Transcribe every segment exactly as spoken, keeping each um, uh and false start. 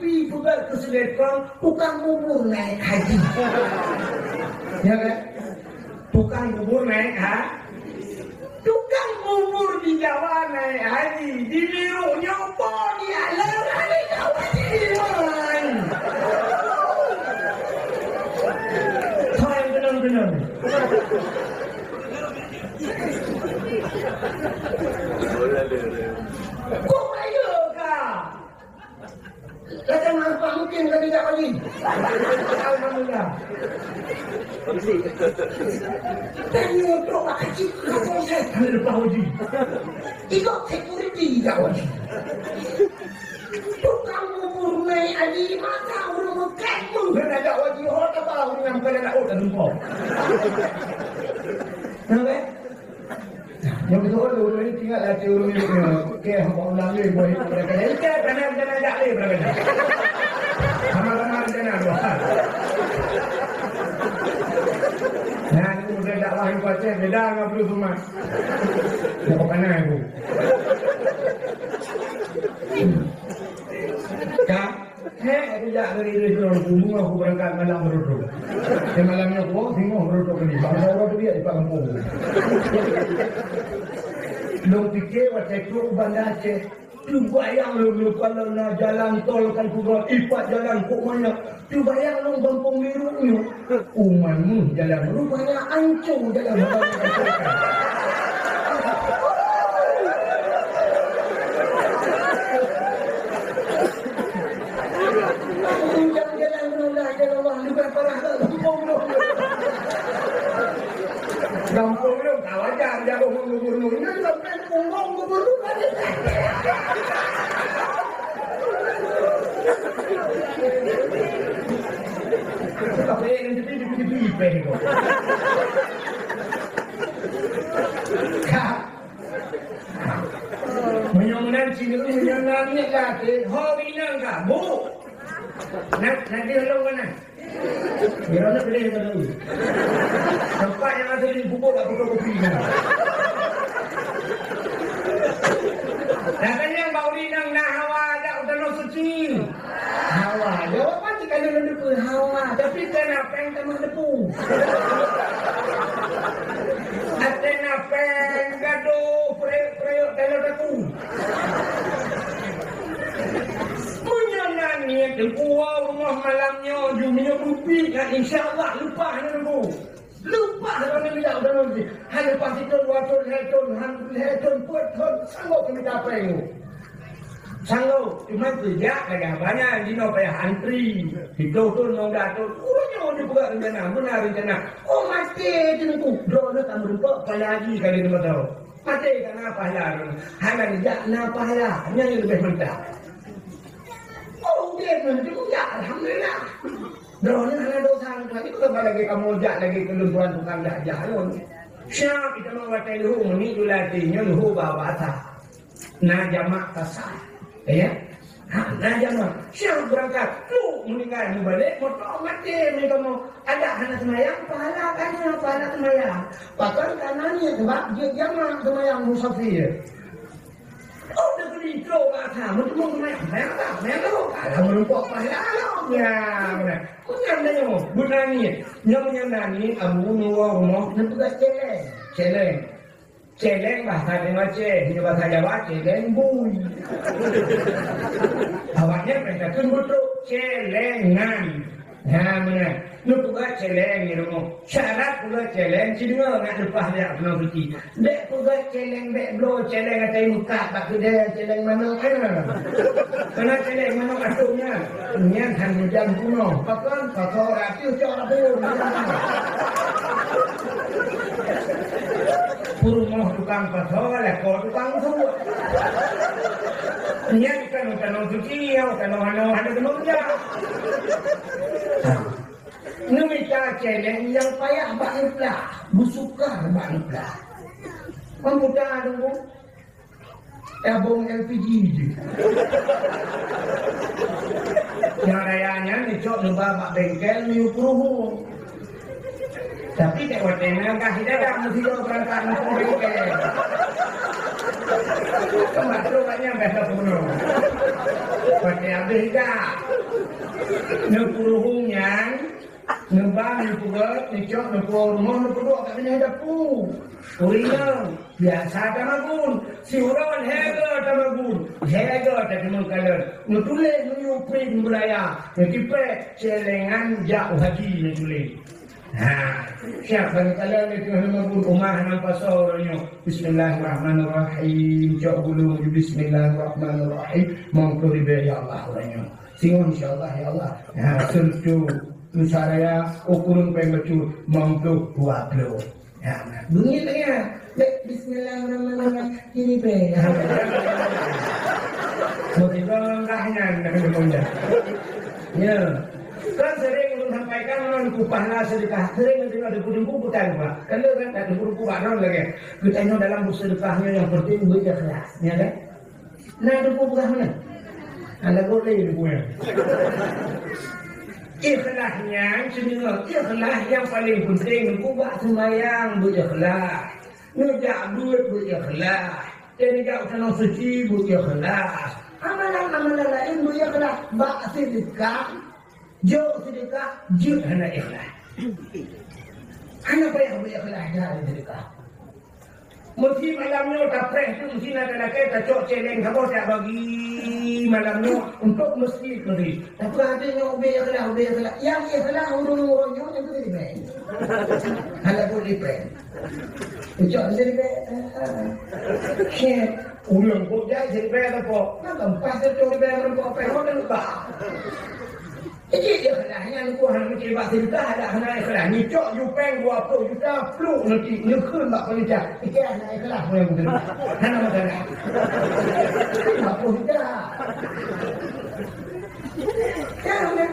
Pi peugah keu sinetron, tukang bubur naik haji. Ya kan? Tukang bubur naik ha-, tukang bubur di Jawa naik haji. Di Miruk nyoe po di alam ada Jawa di Iman. Hai, tenang, tenang. Kok ayo kah? Lagèe meurumpok mungkin ka dijak wali. Alhamdulillah. Dan nyoe trok bak haji, kapal saya kami lepas haji. Ikut security jak wali. Tukang bubur naik haji, masa ureueng meukat pun kena jak wali, ho taba ureueng nyang bukan anak oh, tak lupa. Nampak? Nyang beutôi ureueng ni ingat lah, ureueng ni, eh, keh, hamba ulang ni, buah itu, mereka ni. Ikan, panas, panas, jak lé, mereka ni. Sama-sama rencana, dua. Nah, ini udah dakwah yang kuat, eh, beda dengan Abdul Somad. Dapat panas aku. Kan? Hek, aku jak dari Indonesia, aku semua aku berangkat malam beruntun. Dan malam ni aku, semua beruntun ni. Bangsa orang tu dia di Pak Kampung. Lôn pikir, watèe trok u Banda Aceh, teubayang lôn, lôn kalau na jalan tol kan kuba, ipat jalan kok banyak. Teubayang lôn Gampông Miruk nyoe. Uman meuh jalan, rupanya ancô jalan. Ujan jalan menulah jalan Allah, lebih parah dah Gampông Miruk. Gampông Miruk, tak wajar, jago gubernur. Ini sampai punggung gubernur. Tapi yang tepi, tepi, tepi, ipeh tu. Ka. Meunyoe meunan sinoe, meunyoe langét ka até, ho inong ka, bu. Nak, nak dia lông mana? Kira nak boleh kan tu. Tempat yang ada di bubuk tak fotokopi kan. Dah kan yang bak ureueng inong na hawa jak u Tanoh Suci. Hawa. Jawapan cit ka lôn deungoe hawa. Tapi keu na péng tamah debu. Até na péng gadoh prayek-prayek dalam daku. Meunyoe na niet Teungku woe rumoh malam nyoe, ju meunyoe beubiet, insya Allah leupah Teungku. Leupah droeneuh jak u Tanoh Suci. Hana leupah sithon, dua thon, lhèe thon, han lhèe thon, peuet thon, sanggob keu mita péng. Sanggob, cuma teujak lagèe haba nyan, jinoe payah antri. Sithon thon, limong blah thon. Ureueng nyoe jipeugah rencana, beuna rencana. Oh, maté Teungku. Droeneuh ka meurumpok, payah haji kali nyoe mantong. Maté ka na pahala droeneuh. Hana neujak na pahala, nyan leubeh mantap. Oh, udép nyan, Teungku, ya, alhamdulillah. Droeneuh hana dosa, Tuhan. Itu kan lagèe kamoe jak lagèe keu lôn tuan tukang dah jalan. Siap, kita mau watèe leuhô, meunit dua latih nyoe leuhô bak basa. Na jamak kasah. Ya? Ha, na jamak. Siap berangkat. Tu meninggal, mubalek, moto maté, mereka mau. Ada hana semayang, pahala ka na, pahala semayang. Pakon ka na niet, sebab jeuet jamak semayang musafir. Oh, dah kena intro bahasa. Meuteumé meunan, meunan apa? Meunan apa? Kalau meureumpok pahala, ya, meunan. Meunan dah nyoe, beuna niet. Nyoe meunan niet, Abu nyoe rumoh, neupeugah celeng. Celeng. Celeng bahasa Aceh, nyoe bahasa Jawa, celeng bui. Awaknyan meutakheun beutôi, celengan. Nyan meunan. Neupeugah celeng di rumoh. Syarat peugah celeng, sideungoe ngat leupah jak Tanoh Suci. Bèk peugah celeng, bèk bloe celeng asai meukat bak keudè celeng manok, eh. Keunan celeng manok asong nyan. Nyan han meujan bunoe. Pakon? Pakon ratus cok ratus. Peurumoh tukang pasoe, lakoe tukang suet. Nyan kan Tanoh Suci, ya, tanoh hana, hana keunong jak. Neumita celeng nyang payah bak neuplah, beusukar bak neuplah. Komputer tu, tabong L P G jih. Nyang raya nyan neucok neuba bak bengkel miyueb peuruhu. Tapi bèk watèe nyan gah sidadang meusidroe beurangkat ngon bengkel. Kan mak trok kat nyan biasa peunoh. Pakai habéh dah. Neupuruhong nyan, neuba, neupeugöt, neucok, neupuwoe rumoh, neupeuduek kat binéh dapu. Ureueng inong biasa tamagun, siuroe lhèe goe tamagun, lhèe goe tateumeung kalon. Neutuléh, neuyue print beuraya, neutipék, céléngan jak u haji neutuléh. Ha, siap bagi kalian itu nama pun rumah, nama pasal orangnya. Bismillahirrahmanirrahim. Cok bulu, Bismillahirrahmanirrahim. Mangkuk ribe, ya Allah, orangnya. Singoh, insya Allah, ya Allah. Ha, sentuh. Nusaraya, ukurun peng betul. Mangkuk dua puluh. Ya, bunyi tak ya? Bismillahirrahmanirrahim. Ini pe. Mungkin orang dah nyan, dah kena punya. Ya. Kan sering ulun sampaikan, ulun kupah na sedekah. Sering nanti ada pun bukan, Pak. Kan dia kan ada pun bukan, orang lagi. Kita nyoe dalam bersedekahnya yang penting berikhlas, ya kan? Na teupeu peugah meunan? Alah boleh teupeu nyan. Ikhlas nyan, seunyoe ikhlas nyang paleng penting, teupeu bak seumayang beu ikhlas. Neujak beuet beu ikhlas. Dan neujak u tanoh suci beu ikhlas. Amalan-amalan laén beu ikhlas. Bak seudeukah, jok seudeukah, jeuet hana ikhlas. Hana payah beu ikhlas dari seudeukah. Meusi malam nyoe tapreh tu, meusi na lakée tacok céléng saboh tak bagi malam nyoe untuk meusi meusi. Tapi ada nyoe ubé ikhlas, ubé ikhlas. Yang ikhlas ureueng-ureueng nyoe nyang tu tadi meh. Hana pun dipéng. Ucok jadi beh. Syekh, ureueng kok jai jadi beh apa? Nak empas tu jadi beh apa? Apa yang nak lupa? Jadi ikhlas nyan ku hana meucit bak seudeukah, ada hana ikhlas. Nyicok jupeng dua puluh juta, pluk nanti neukheun bak panitia. Ikhlas hana ikhlas, hana meucit. Hana masalah. Dua puluh juta. Ya, ya.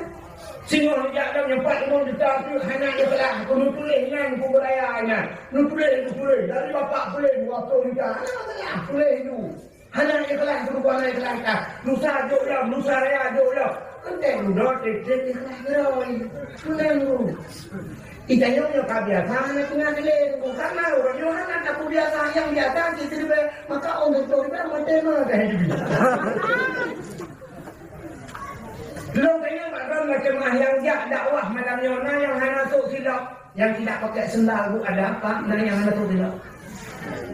Singoh jak dalam empat lima juta tu hana ikhlas. Keuneuk tuléh nyan, keuneuk beraya nyan. Keuneuk tuléh, keuneuk tuléh. Dari bapak tuléh dua puluh juta. Hana masalah, tuléh tu. Hana ikhlas, keuneuk hana ikhlas. Lusa jok lom, lusa raya jok lom. Entah udah, tiep-tiep ikhlas geuroi. Senang tu. Ita nyoe nyoe ka biasa, hana teungoh lé. Bukan lah, ureueng nyoe hana tapeubiasa, nyang biasa cit siribèe. Maka orang beutôi ribèe, meuteumé ka hidup. Lôn tanyong bak droen macam mana nyang jak dakwah malam nyoe, na nyang hana sôk silop, nyang tidak pakai sendal bu ada apa, na nyang hana sôk silop?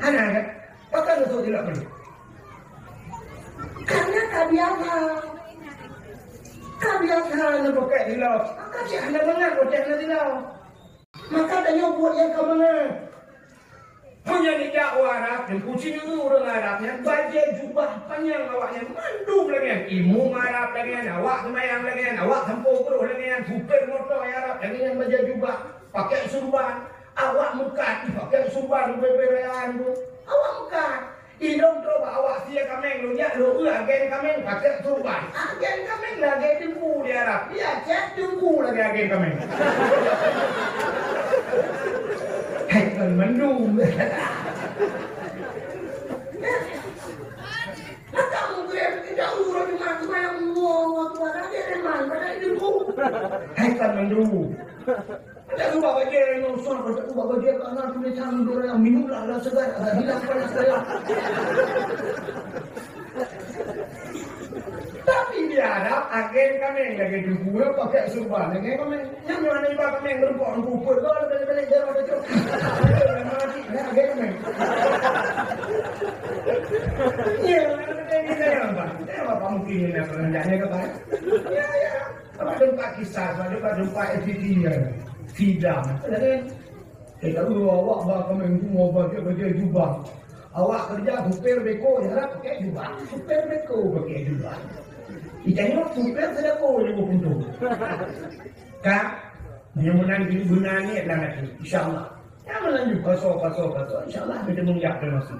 Hana kan? Pakon sôk silop tadi? Karena ka biasa. Ka biasa na pakai silop. Maka cit hana mangat pakai silop. Maka tanyoe buet nyang ka mangat. Meunyoe neujak u Arab, teungku, sineuk ureueng Arab nyan bajèe jubah panyang awak nyan mandum lagèe nyan. Imum Arab lagèe nyan, awak seumayang lagèe nyan, awak sampoe groh lagèe nyan, supir moto Arab lagèe nyan bajèe jubah, pakai surban. Awak meukat, pakai surban, ubé-ubé rayaan tu. Awak meukat. Ilôn trok bak awak sie kaméng, lôn jak lôn eu agen kaméng pakai surban. Agen kaméng lagèe teungku di Arab. Di Aceh teungku lagèe agen kaméng. Hai, kon mandum. Maka mungkin tidak urut cuma cuma yang mau waktu ada dia memang pada teungku. Hai, kon mandum. Ada ubah bajèe, nusah, ada ubah bajèe, karena tulisan dua yang minumlah, lah segar, ada hilang panas saya. Tapi di Arab, agen kaméng lagèe teungku, pakai surban, agen kaméng. Nyang mana iba kaméng, berempok, empuk, empuk, kalau balik-balik, jangan ada cok. Agen kaméng. Ya, ada kaméng, apa? Apa mungkin ini, apa, renjanya ke, Pak? Ya, ya. Apa tempat kisah, apa tempat, tempat F T T ya? Sidang. Ada kan? Kita dulu awak bah kaméng semua pakai baju jubah. Awak kerja supir beko, ya pakai jubah. Supir beko pakai jubah. Kita ni supir sedekah juga pintu. Kak, yang menang guna ni adalah nanti, insya Allah. Jangan lanjut, pasal, pasal, pasal. Insya Allah, kita mengiak termasuk.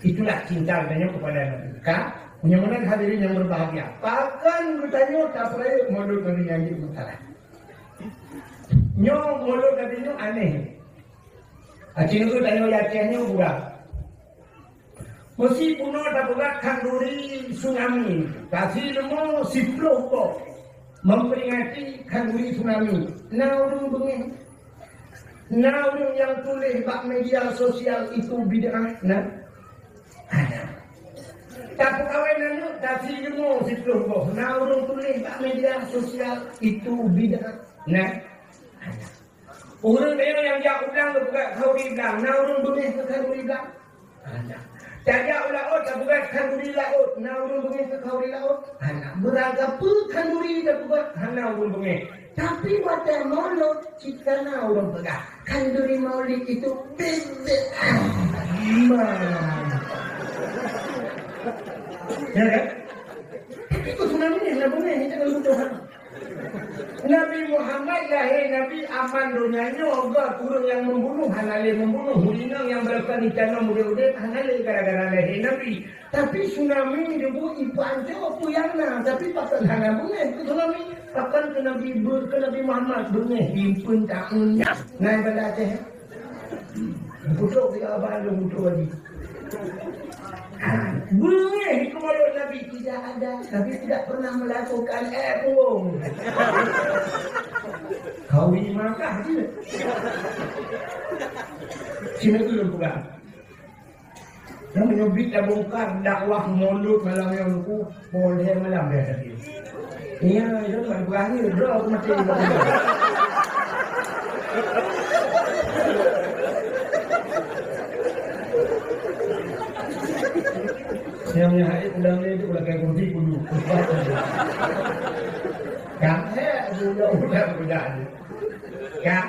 Itulah cinta tanya kepada Nabi. Kan? Mudah-mudahan hadirin yang berbahagia. Pakon geutanyoe tapeurayeuk Maulud Nabi nyan di utara. Nyoe Maulud Nabi nyoe aneh. Aci nyoe tanyoe di Aceh nyoe gura. Meusi bunoe tapeugah khanduri tsunami, kasi leumo siplôh boh memperingati khanduri tsunami. Na ureueng beungéh? Na ureueng nyang tuléh bak media sosial itu bid'ah? Na? Ada. Tapeukawen aneuk, tasi leumo siploh boh. Na ureuëng tuléh bak media sosial, itu bid'ah. Nah. Ureuëng tanyoe nyang jak u blang tapeugah khanduri blang, na ureuëng beungéh keu khanduri blang? Hana. Tajak u laôt tapeugah khanduri laôt, na ureuëng beungéh keu khanduri laôt? Hana. Beurangkapeue khanduri tapeugah, hana ureuëng beungéh. Tapi watée Maulud, cit ka na ureuëng peugah, khanduri Maulid itu bid'ah. Ya kan? Tapi kok tsunami hana beungéh, jangan tuduh. Nabi Muhammad lahé Nabi aman donya nyoe, göt ureuëng nyang membunuh hana lé membunuh, ureuëng nyang beureukat di tanoh udeb-udeb hana lé gara-gara lahé Nabi. Tapi tsunami dibuet ipanco peue nyang na, tapi pakon hana beungéh keu tsunami? Pakon keu Nabi, keu Nabi Muhammad beungéh, impeuen taun nyan. Na ibadah Aceh. Kutok tiga abang lu kutok lagi. Beungéh keumalon Nabi tidak ada. Nabi tidak pernah melakukan, eh, buông. Kau ini makan je. Sini dulu pegang. Nyang meunyoe bit tabongkar dakwah Maulud malam nyoe, Teungku, poleh malam dia tadi. Iya, itu kan berani, bro, aku mati. Yang punya hai udah ni tu, udah kayak kunci kudu. Kan? Eh, udah, udah, udah. Kan?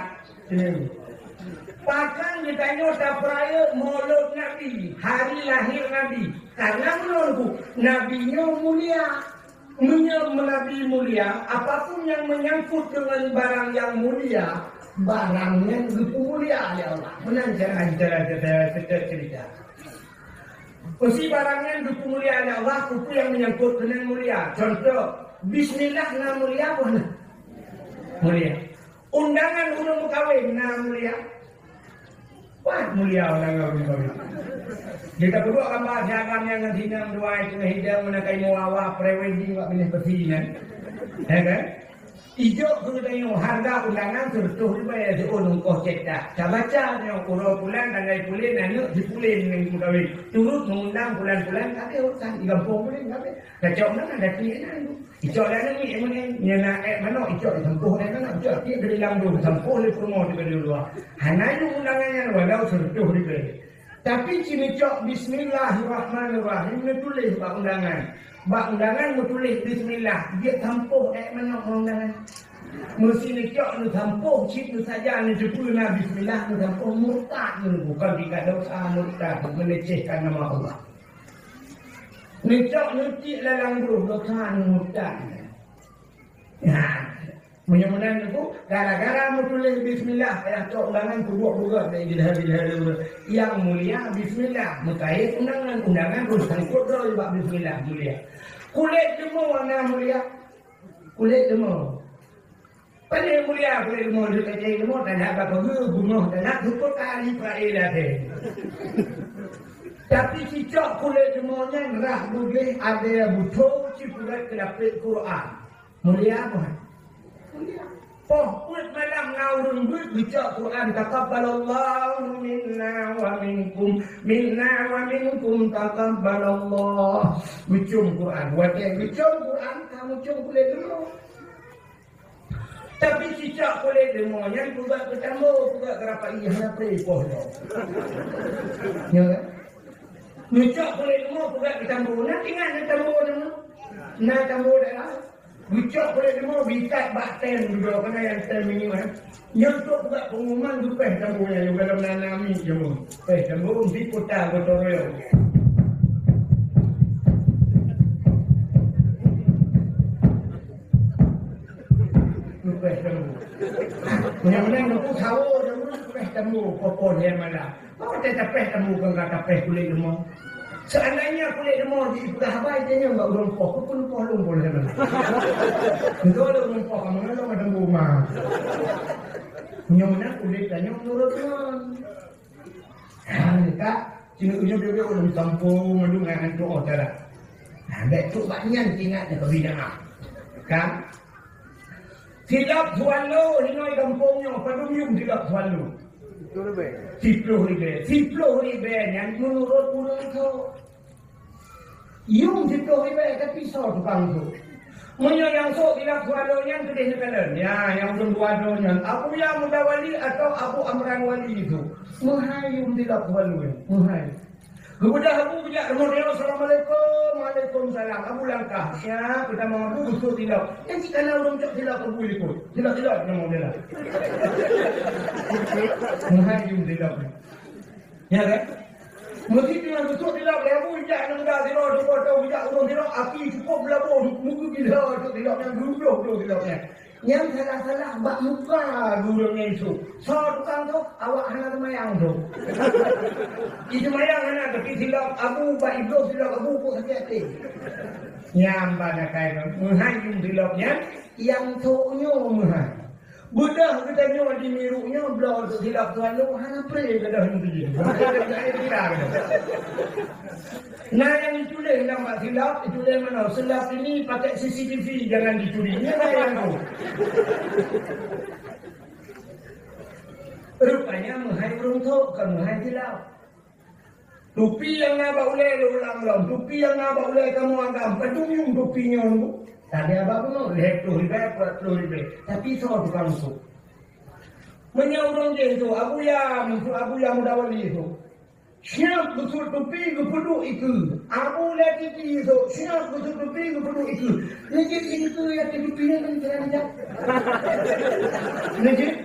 Pakon geutanyoe tapeurayeuk Maulud Nabi, hari lahir Nabi? Karena menurutku, Nabi nyoe mulia. Meunyoe Nabi mulia, apapun yang menyangkut dengan barang yang mulia, barang nyan geupeumulia lé Allah. Meunan cara, cara, cara, cara cerita. Peusi barang nyan geupeumulia lé Allah, peue yang menyangkut keunan mulia. Contoh, bismillah na mulia apa na? Mulia. Undangan ureuëng meukawen na mulia. Wah, mulia undangan ureuëng meukawen. Kita berdua gambar siagam yang ngon sinang dua itu hidang meunakai muawa pre-wedding wak binéh peusi nyan. Ya kan? Ijok keu geutanyoe hareuga undangan sireutoh ribèe siôn ongkoh cetak. Tabaca nyoe uroe pulan tanggai pulen aneuk si pulen nyang meukawen. Turut mengundang pulan-pulan kabeh urosan di gampông pulen kabeh. Tacok meunan ada tiek nan tu. Icok lé aneuk miet meunan. Nyan na ék manok icok disampôh ék manok. Icok tiek dari lam dong disampôh lé peurumoh di badi luwa. Hana yum undangan nyan walau sireutoh ribèe. Tapi ci neucok bismillahirrahmanirrahim neutuléh bak undangan. Bak undangan meutuléh bismillah, jeuet sampôh ék manok ngon undangan. Meusi neucok neusampôh cit neusaja neucupeue na bismillah neusampôh murtad, bukon tingkat dosa murtad, melecehkan nama Allah. Neucok neutiek lalang broh dosa murtad. Nah, meunyoe meunan Teungku, gara-gara meutuléh bismillah, payah cok undangan peubuet beugöt bak jilha-jilha lôn. Nyang mulia bismillah, meukayém undangan, undangan pun sangkot droe bak bismillah mulia. Kulét leumô na mulia. Kulét leumô. Pane mulia kulét leumô, leuet kacai leumô, tanak bak peue, beungoh tanak, seupôt kali Israel akhé. Tapi cicok kulét leumô nyan rhah beudeh, adé butho, ci peuet keulapét Quran. Mulia apa? Mulia. Poh peuet malam na ureuëng beuet geucok Quran, "Taqabbalallahu minna wa minkum, minna wa minkum taqabbalallah." Geucom Quran. Watée geucom Quran, ka meucom kulét leumô. Tapi cicok kulét leumô nyan peugah keu tambo, peugah keu rapai, hana pré poh nyoe. Ya kan? Neucok kulét leumô peugah keu tambo, na ingat na tambo nyoe? Na tambo dalam. Geucok kulét leumô geuikat bak tem dudoe, kana nyang tem minyeuk, eh. Nyoe trok bak pengumuman geupéh tambo nyan, nyoe galom na, na miet nyoe. Péh tambo di kota gotong royong. Geupéh tambo. Nyang laén geupeusawo tambo, geupéh tambo, popon nyang mana. Apa teu tapéh tambo kon ka tapéh kulét leumô? Seandainya kulét leumô jipeugah haba, itanyong bak ureuëng poh, keupeue neupoh lôn poh lheueh nyan? Beutôi lôn ureuëng poh, kamoe ngon lôn tambo ma. Nyoe na kulét tanyoe nurot ngon. Ha, ni tak, sini ujoe beu-beu lôn sampông, mandum ngon hantu oh cara. Ha, bèk trok bak nyan ingat nyan keu bid'ah. Kan? Silop swallow inong gampông nyoe, padum yum silop swallow? Siploh ribèe. Siploh ribèe nyan meunurot ureuëng tho. Yum siploh ribèe, tapi soe tukang sôk? Meunyoe nyang sôk silap Sualo nyan keudeh neukalon. Ya, nyang ulôn dua droe nyan, Abuya Muda Wali atau Abu Amran Wali sôk. Meuhai yum silap Sualo nyan. Meuhai. Geubeudôh Abu geujak rumoh dia, "Assalamualaikum." "Waalaikumsalam." Abu langkah. Ya, peutamong Abu geusôk silap. Nyan cit kana ureueng cok silap Abu likot. Silap-silap nama dia lah. Meuhai yum silap. Ya kan? Meusti teungoh geusôk silap lé Abu, jak nang da sidroe, dua thôn, jak ureueng sidroe, aki cukôp beulaboh, meugeugila sôk silap nyan, geubloh-bloh silap nyan. Nyang salah-salah bak muka ureueng nyan sôk. Soe tukang sôk, awak hana seumayang sôk. Jiseumayang hana, tapi silap Abu, bak ibloh silap Abu, kok sakét até. Nyan ban akai meuhai yum silap nyan, nyang sôk nyoe meuhai. Beudôh geutanyoe di Miruk nyoe bloe sôk silap Sualo, hana pré gadôh nyoe jih. Hana pré gadôh nyoe jih. Na nyang dituléh lam bak silap, dituléh meunoe, "Silap ini pakai C C T V, jangan dicuri." Nyan na nyang tu. Rupanya meuhai ureueng sôk, kon meuhai silap. Tupi nyang na bak ulèe lôn ulang lom, tupi nyang na bak ulèe kamoe agam, padum yum tupi nyoe nunggu. Tadi abah bunoe, lhèe ploh ribèe, peuet ploh ribèe. Tapi soe tukang sôk? Meunyoe ureueng jih sôk, Abuya, Abuya Muda Wali sôk. Siap geusôk tupi, geupeuduek ikeue. Abu Lé Titi sôk, siap geusôk tupi, geupeuduek ikeue. Neujeuet ikeue nyang di tupi nyan kan cara bijak. Neujeuet.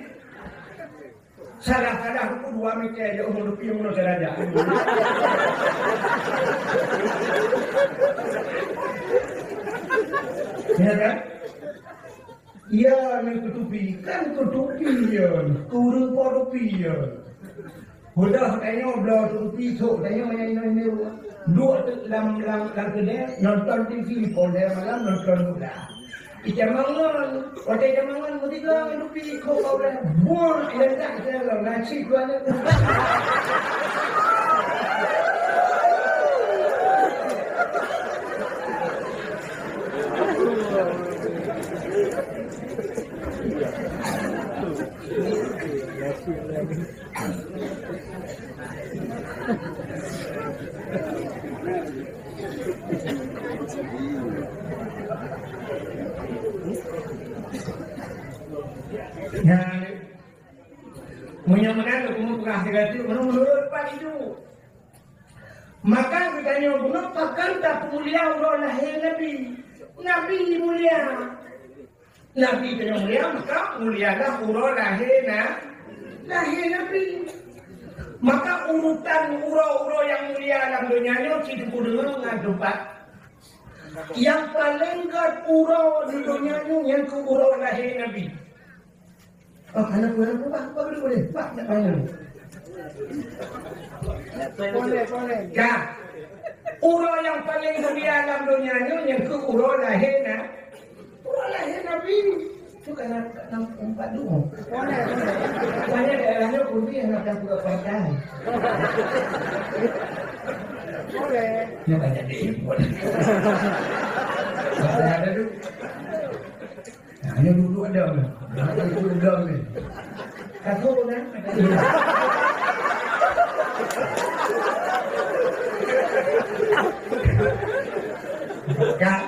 Salah-salah ruku dua meter je umur lebih, umur salah aja. Ya kan? Ya, ni ketupi. Kan ketupi ya. Kurang po tupi ya. Udah tanya, udah tupi, sok tanya, yang ini, ini. Dua tu lam, lam, lam kedai, nonton T V, kalau malam nonton bola. Ica mangan, watèe ica mangan, meusigoe ngon tupi, kok bak ulèe. Buang, ledak dalam nasi tuan. Nyan, meunyoe meunan, lôn peugah sigoe teuk, meunurot pat itu. Maka geutanyoe bunoe pakon tapeumulia uroe lahé Nabi. Nabi mulia. Nabi tanyoe mulia, maka mulialah uroe lahé na, lahé Nabi. Maka urutan uroe-uroe nyang mulia lam donya nyoe cit teupeudeungoe ngon teumpat. Nyang paleng gèt uroe di donya nyoe nyang keu uroe lahé Nabi. Oh, hana peue, hana peue, bah, bah, boleh, bah, nak tanya. Boleh, boleh. Ka. Uroe nyang paleng mulia lam donya nyoe nyang keu uroe lahé na. Uroe lahé Nabi. Tu kan nak, nak empat dua. Boleh, boleh. Banyak daerah nyoe pun dia nak pura partai. Boleh. Nyoe banyak deh. Boleh. Ada tu. Nah, nyoe dudoe dong. Nah, dudoe dong ni. Takot kan? Kak,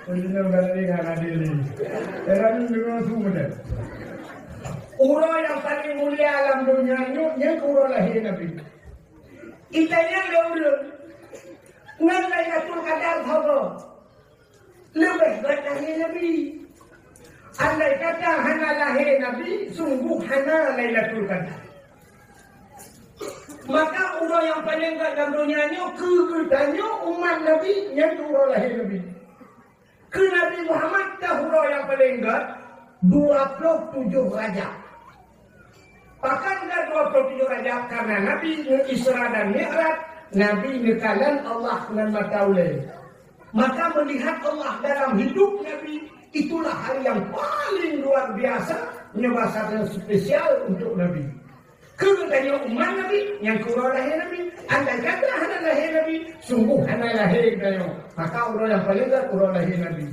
ulina balik dengan adil ni. Era ni dengan semua dah. Uroe nyang paleng mulia lam donya nyoe, nyan keu uroe lahé Nabi. Itanya lé ureueng, ngon Lailatul Qadar saboh. Leubeh gèt lahé Nabi. Andai kata hana lahé Nabi, sungguh hana Lailatul Qadar. Maka uroe nyang paleng gèt lam donya nyoe keu geutanyoe umat Nabi, nyan keu uroe lahé Nabi. Keu Nabi Muhammad ka uroe nyang paleng gèt, dua ploh tujoh Rajab. Pakon ka dua ploh tujoh Rajab? Karena Nabi ngon Isra dan Mi'raj, Nabi neukalon Allah ngon mata ulèe. Maka melihat Allah dalam hidup Nabi, itulah hari yang paling luar biasa, nyoe basa spesial untuk Nabi. Keu geutanyoe umat Nabi, nyan keu uroe lahé Nabi. Andai kata hana lahé Nabi, sungguh hana lahé geutanyoe. Maka uroe nyang paleng gèt uroe lahé Nabi.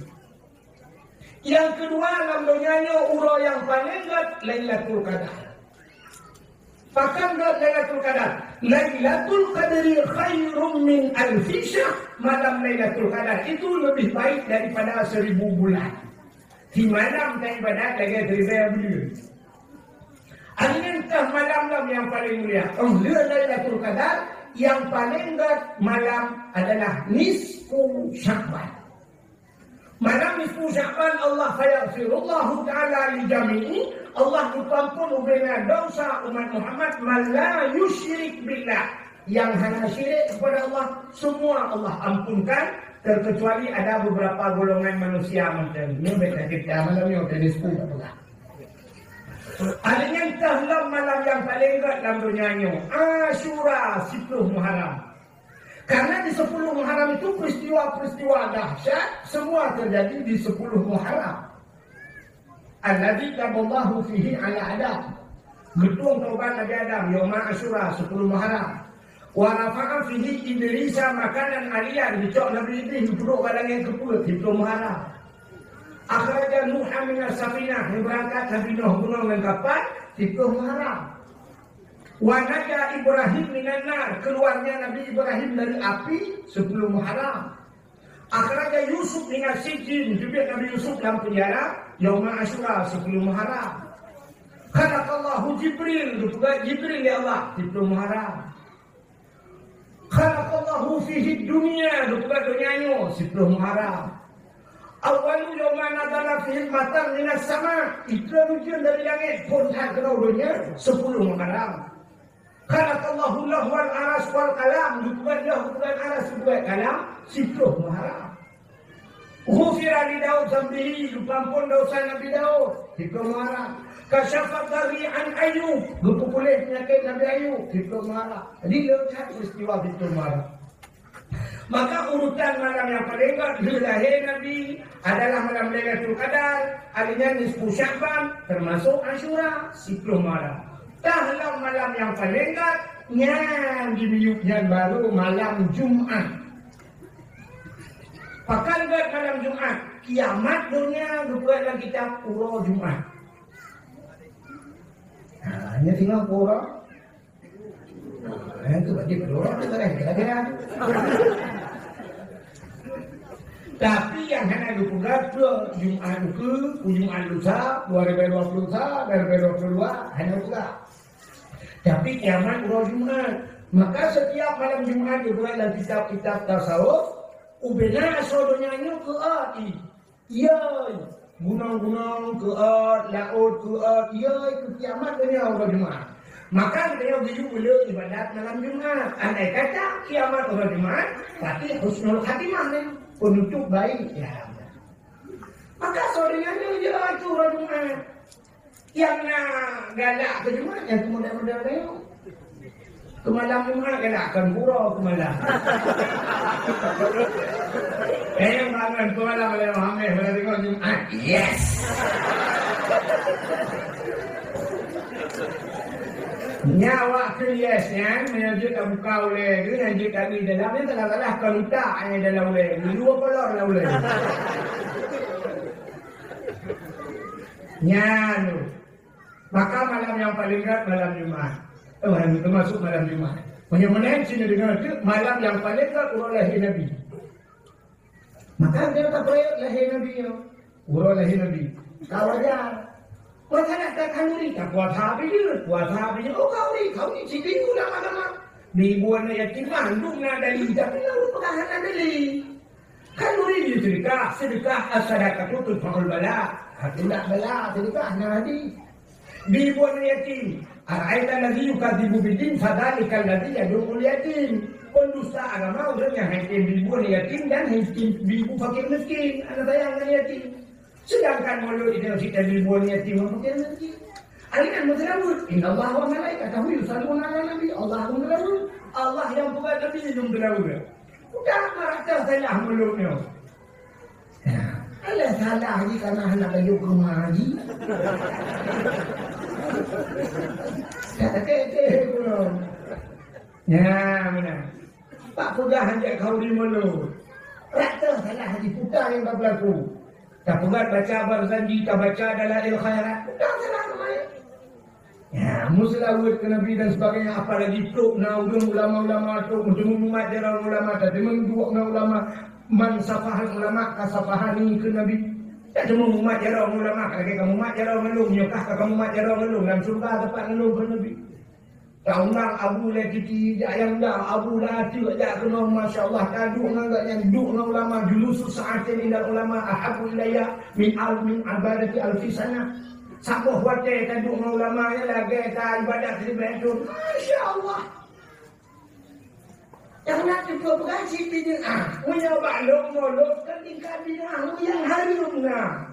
Nyang keudua lam donya nyoe uroe nyang paleng gèt Lailatul Qadar. Pakon gèt Lailatul Qadar? Lailatul Qadri khairum min alfi syahr. Malam Lailatul Qadar itu lebih baik daripada seribu bulan. Di malam taibadat lagèe seribu buleuen. Aneuëk tah malam lom nyang paleng mulia. Oh, le Lailatul Qadar nyang paleng gèt malam adalah nisfu Sya'ban. Malam nisfu Sya'ban Allah fayaghfirullahu ta'ala li jami'i, Allah geupeuampôn ubena dosa umat Muhammad man la yusyrik billah. Nyang hana syirik kepada Allah, semua Allah ampunkan, terkecuali ada beberapa golongan manusia mantong. Nyoe bèk takeudeh malam nyoe, teungoh sepuluh tak peugah. Ada nyang tah lom malam nyang paleng gèt lam donya nyoe, Asyura, siploh Muharram. Karena di sepuluh Muharram itu peristiwa-peristiwa dahsyat semua terjadi di sepuluh Muharram. Alladzi taballahu fihi ala Adam. Geutueng taubat Nabi Adam, yauma Asyura, siploh Muharram. Wa rafa'a fihi Idrisa makanan aliyan, geucok Nabi Idris geupeuduek bak langèt keupeuet, siploh Muharram. Akhraja Nuha minas safinah, geubeurangkat Nabi Nuh gunong ngon kapan, siploh Muharram. Wa naja Ibrahim minan nar, keluarnya Nabi Ibrahim dari api, siploh Muharram. Akhraja Yusuf minas sijjin, geubiet Nabi Yusuf lam penjara, yauma Asyura, siploh Muharram. Khalaqallahu Jibril, geupeugah Jibril lé Allah, siploh Muharram. Khalaqallahu fihi dunya, geupeugah donya nyoe, siploh Muharram. Awwalu yauma nazala fihil matar minas sama, ikheun ujeuen dari langèt phôn that keunoe donya, siploh Muharram. Khalaqallahu lahu wal aras wal kalam, geupeugah lhah, geupeugah aras, geupeugah kalam, siploh Muharram. Ghufira li Daud dzambihi, geupeuampôn dosa Nabi Daud, siploh Muharram. Kasyafa dhurri an Ayyub, geupeupuléh peunyakét Nabi Ayyub, siploh Muharram. Jadi, le that peristiwa siploh Muharram. Maka urutan malam nyang paleng gèt, lahé Nabi adalah malam Lailatul Qadar, alèh nyan nisfu Sya'ban, termasuk Asyura, siploh Muharram. Tah lom malam nyang paleng gèt, nyan di miyueb nyan baru malam Jumat. Pakon gèt malam Jumat, kiamat donya geupeugah lam kitab uroe Jumat. Ha, nyan singoh uroe. Ha, itu berarti uroe tu kan, kira-kira. Tapi nyang hana geupeugah tu Jumat ukeue, Jumat lusa, dua ribu dua puluh satu, dua ribu dua puluh dua, hana geupeugah. Tapi kiamat uroe Jumat. Maka setiap malam Jumat geupeugah lam kitab-kitab tasawuf, ubena asoe donya nyoe keuôt. Iyoi, gunong-gunong keuôt, laôt keuôt, iyoi, keu kiamat donya uroe Jumat. Maka geutanyoe geuyue le ibadat malam Jumat. Andai kata kiamat uroe Jumat, berarti husnul khatimah ni, penutup baik. Ya. Maka asoe donya nyoe iyoi uroe Jumat. Nyang na galak keu Jumat, nyang keu model-model nyoe. Keu malam Jumat galak, kon uroe keu malam. Eh, nyang bangon keu malam, malam Hamis, malam tengok Jumat. Yes! Nyan awak keu yes nyan, meunyoe jeuet tabuka ulèe, nyan jeuet tabi dalam, nyan salah-salah kon utak nyang dalam ulèe. Dua kolor lam ulèe. Nyan. Maka malam nyang paleng gèt malam Jumat. Eh, malam, termasuk malam Jumat. Meunyoe meunan, sinoe deungö teuk, malam nyang paleng gèt uroe lahé Nabi. Maka geutanyoe tapeurayeuk lahé Nabi nyoe. Uroe lahé Nabi. Ka wajar. Masyarakat khanuri, ka puasa habéh jeuet, puasa habéh jeuet. Oh, khanuri, khanuri, cit minggu lam agama. Minggu aneuk yatim mandum na dalil, tapi na ureueng peugah hana dalil. Khanuri jeuet seudeukah, seudeukah as-sadaqatu tudfa'ul bala. Ha, teudak bala, seudeukah na hadih. Bi ibu aneuk yatim. Ara'aita allazi yukadzibu biddin, fadzalikal ladzi yadu'ul yatim. Pendusta agama ureueng nyang hantom bi ibu aneuk yatim dan hantom bi ibu fakir miskin. Hana sayang ngon yatim. Sedangkan mulod itu kita bi ibu aneuk yatim ngon fakir miskin. Ari nyan meuseulaweuet. Innallaha wa malaikatahu yusalluna 'alan nabi. Allah meuseulaweuet. Allah nyang peugah Nabi nyang meuseulaweuet. Udah marah teuh salah mulod nyoe. Alah salah jih karena hana bayeue keu ma jih. Tak teuke-teuke pun. Ya, meunan. Pak peugah hanjeuet khanuri mulod. Rata salah jih, peue nyang ka beulaku. Tapeugah baca Barzanji, tabaca Dalail Khairat. Peue salah keumae. Ya, meuseulaweuet keu Nabi dan sebagainya, apalagi trok na ureuëng ulama-ulama, trok meuteumé mumat jaroe ngon ulama, tateumé duek ngon ulama, man safahan ulama ka safahani keu Nabi. Tateumé mumat jaroe ngon ulama, ka lagée kamumat jaroe ngon lôn, nyoe kah ka kamumat jaroe ngon lôn, lam syeuruga teumpat ngon lôn keu Nabi. Taundang Abu Lé Titi jak, nyang da Abu Lé Titi jak keunoe, masya Allah, taduek ngon gobnyan, duek ngon ulama, julusu sa'atin indal ulama ahabbu ilayya min al-, min ibadati alfi sanah. Saboh watée taduek ngon ulama nyan lagée taibadat ribée thon. Masya Allah. Nyang na teupeue peugah cit bid'ah. Meunyoe bak lôn, molod kan tingkat bid'ah, nyang hareuem na.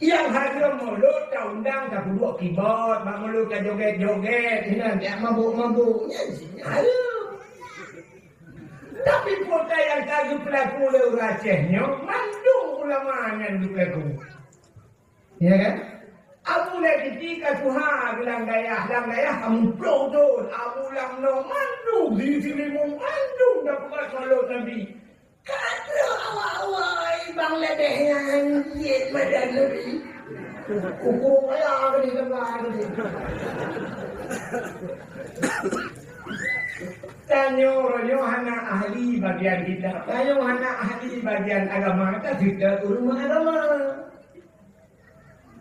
Nyang hareuem molod taundang tapeuduek kibot, bak molod tajogét-jogét, inan jak mabök-mabök. Nyan cit nyang hareuem. Tapi peue nyang ka geupeulaku lé ureuëng Aceh nyoe, mandum ulama nyan geupeulaku. Ya kan? Abu Lé Titi ka tuha geulang dayah, lam dayah ka muprok thon. Abu lam no mandum, di Sirimueng mandum tapeugah salawat Nabi. Ka trok awak-awak Bang Ledeh nyan jeuet madan Nabi. Kuku kaya tadi, tengah tadi. Tanyoe nyoe hana ahli bagian kitab, tanyoe hana ahli bagian agama, ka kita ureuëng agama.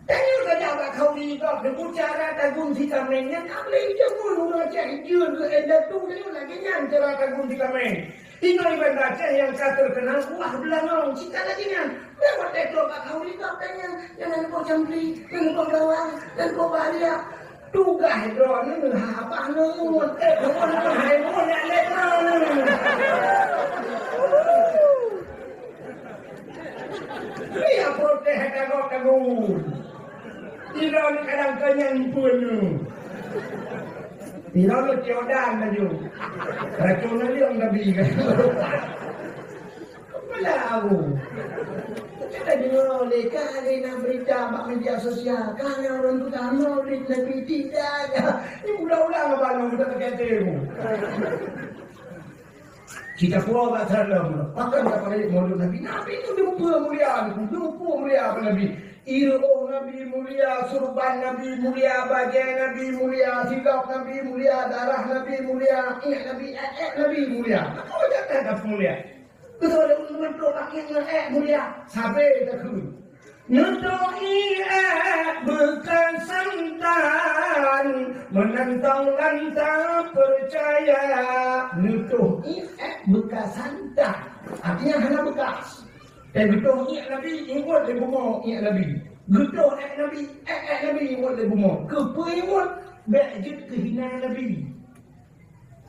Tanyoe saja bak khauri gob, neubu cara tagun vitamin nyan, ablei jameun ureuëng Aceh jeuet keu indatu, tanyoe lagée nyan cara tagun vitamin. Inoe iban Aceh nyang ka terkenal kuah beulangong, cita lagée nyan. Lewat teto bak khauri gob, tanyoe, nyang neuboh campli, neuboh bawang, neuboh bariak. Tugaih droeneuh haba ngon, eh, ngon, ngon, hai ngon, nyang lé droeneuh. Dia protes hai tagok-tagok. Sidroe kadang keunyan peue nyoe. Sidroe cok dan laju. Racun leueng Nabi kan. Kepala aku. Kita dengar oleh kan ada nak berita bak media sosial. Kan orang tu tak mau duit Nabi tidak. Ini ulang-ulang abang kita kata. Cita kuah bak salam. Pakon ka palék molod Nabi. Nabi tu dumpeue mulia, dumpeue mulia bak Nabi. Iroh Nabi mulia, surban Nabi mulia, bajée Nabi mulia, silop Nabi mulia, darah Nabi mulia, iék Nabi, ék, ék Nabi mulia. Maka wajar that mulia. Beutôi lé ureuëng meutrok bak iék ngon ék mulia. Sabe takheun. Neutoh iék beuka santan, meunan tong lam tapeucaya. Neutoh iék beuka santan, artinya hana beukas. Teuh geutoh iék Nabi, inggôt lé bumoe iék Nabi. Geutoh ék Nabi, ék, ék Nabi, inggôt lé bumoe. Keupeue inggôt? Bék jeuet keuhina Nabi.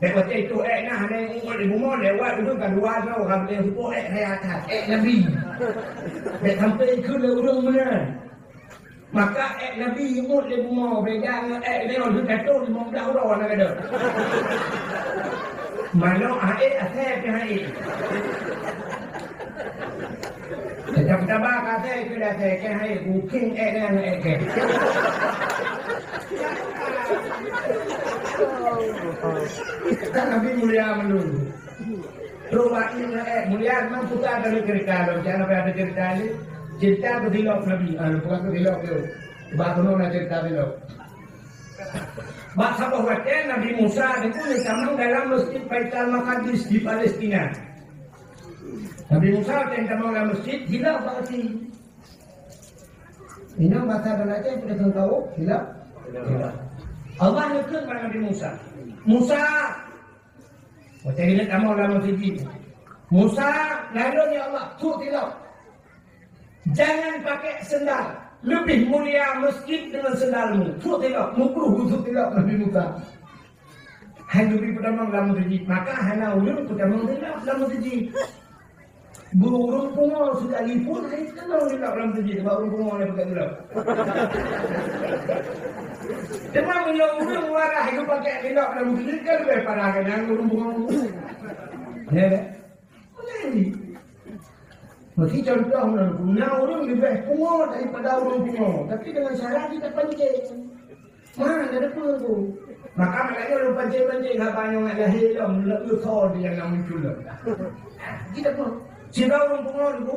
Bék watée itoh ék na hana inggôt lé bumoe, lewat ureuëng ka dua droe ka beude huköm ék raya that, ék Nabi. Bék sampai ikheun lé ureuëng meunan. Maka ék Nabi inggôt lé bumoe, beda ngon ék lé ureuëng ka toh limong blah uroe na gada. Manok hai asai pih hai. Teutab-taba ka asai keu asai, keu hai kuking ék nyan ék keu. Kan Nabi mulia mandum. Trok bak iék ngon ék mulia, memang putra dari cerita lom. Jangan sampai ada cerita ni. Cerita keutilok Nabi. Ah, bukan keutilok tu. Bak keunoe na cerita tilok. Bak saboh watée Nabi Musa teungku neutamong dalam Masjid Baitul Maqdis di Palestina. Nabi Musa watée tamong lam masjid, hilaf bak até. Inong basa dan Aceh pada kengkau, hilaf. Allah neukheun bak Nabi Musa. Musa, watée ileuek tamong lam masjid. Musa, lalu ya Allah, tu tilok. Jangan pakai sendal. Lebih mulia masjid dengan sendalmu. Sut tilok, mukruh sut tilok Nabi Musa. Hai Nabi peutamong lam masjid, maka hana ulôn peutamong tilok lam masjid. Burung pungo sekalipun hai kenong tilok lam masjid, sebab ureuëng pungo ni pakai tilok. Cuma meunyoe ureuëng waras geupakai tilok lam masjid, kan lebih parah kan ureuëng pungo. Ya kan? Jadi, meusti contoh ngon guna ureuëng leubeh pungo daripada ureuëng pungo, tapi dengan syarat kita pancing. Mana ada pungo tu? Maka makanya ureuëng pancing-pancing haba nyang lahé lom, le euthor dia yang muncul lom. Kita pungo. Sira ureuëng pungo tu,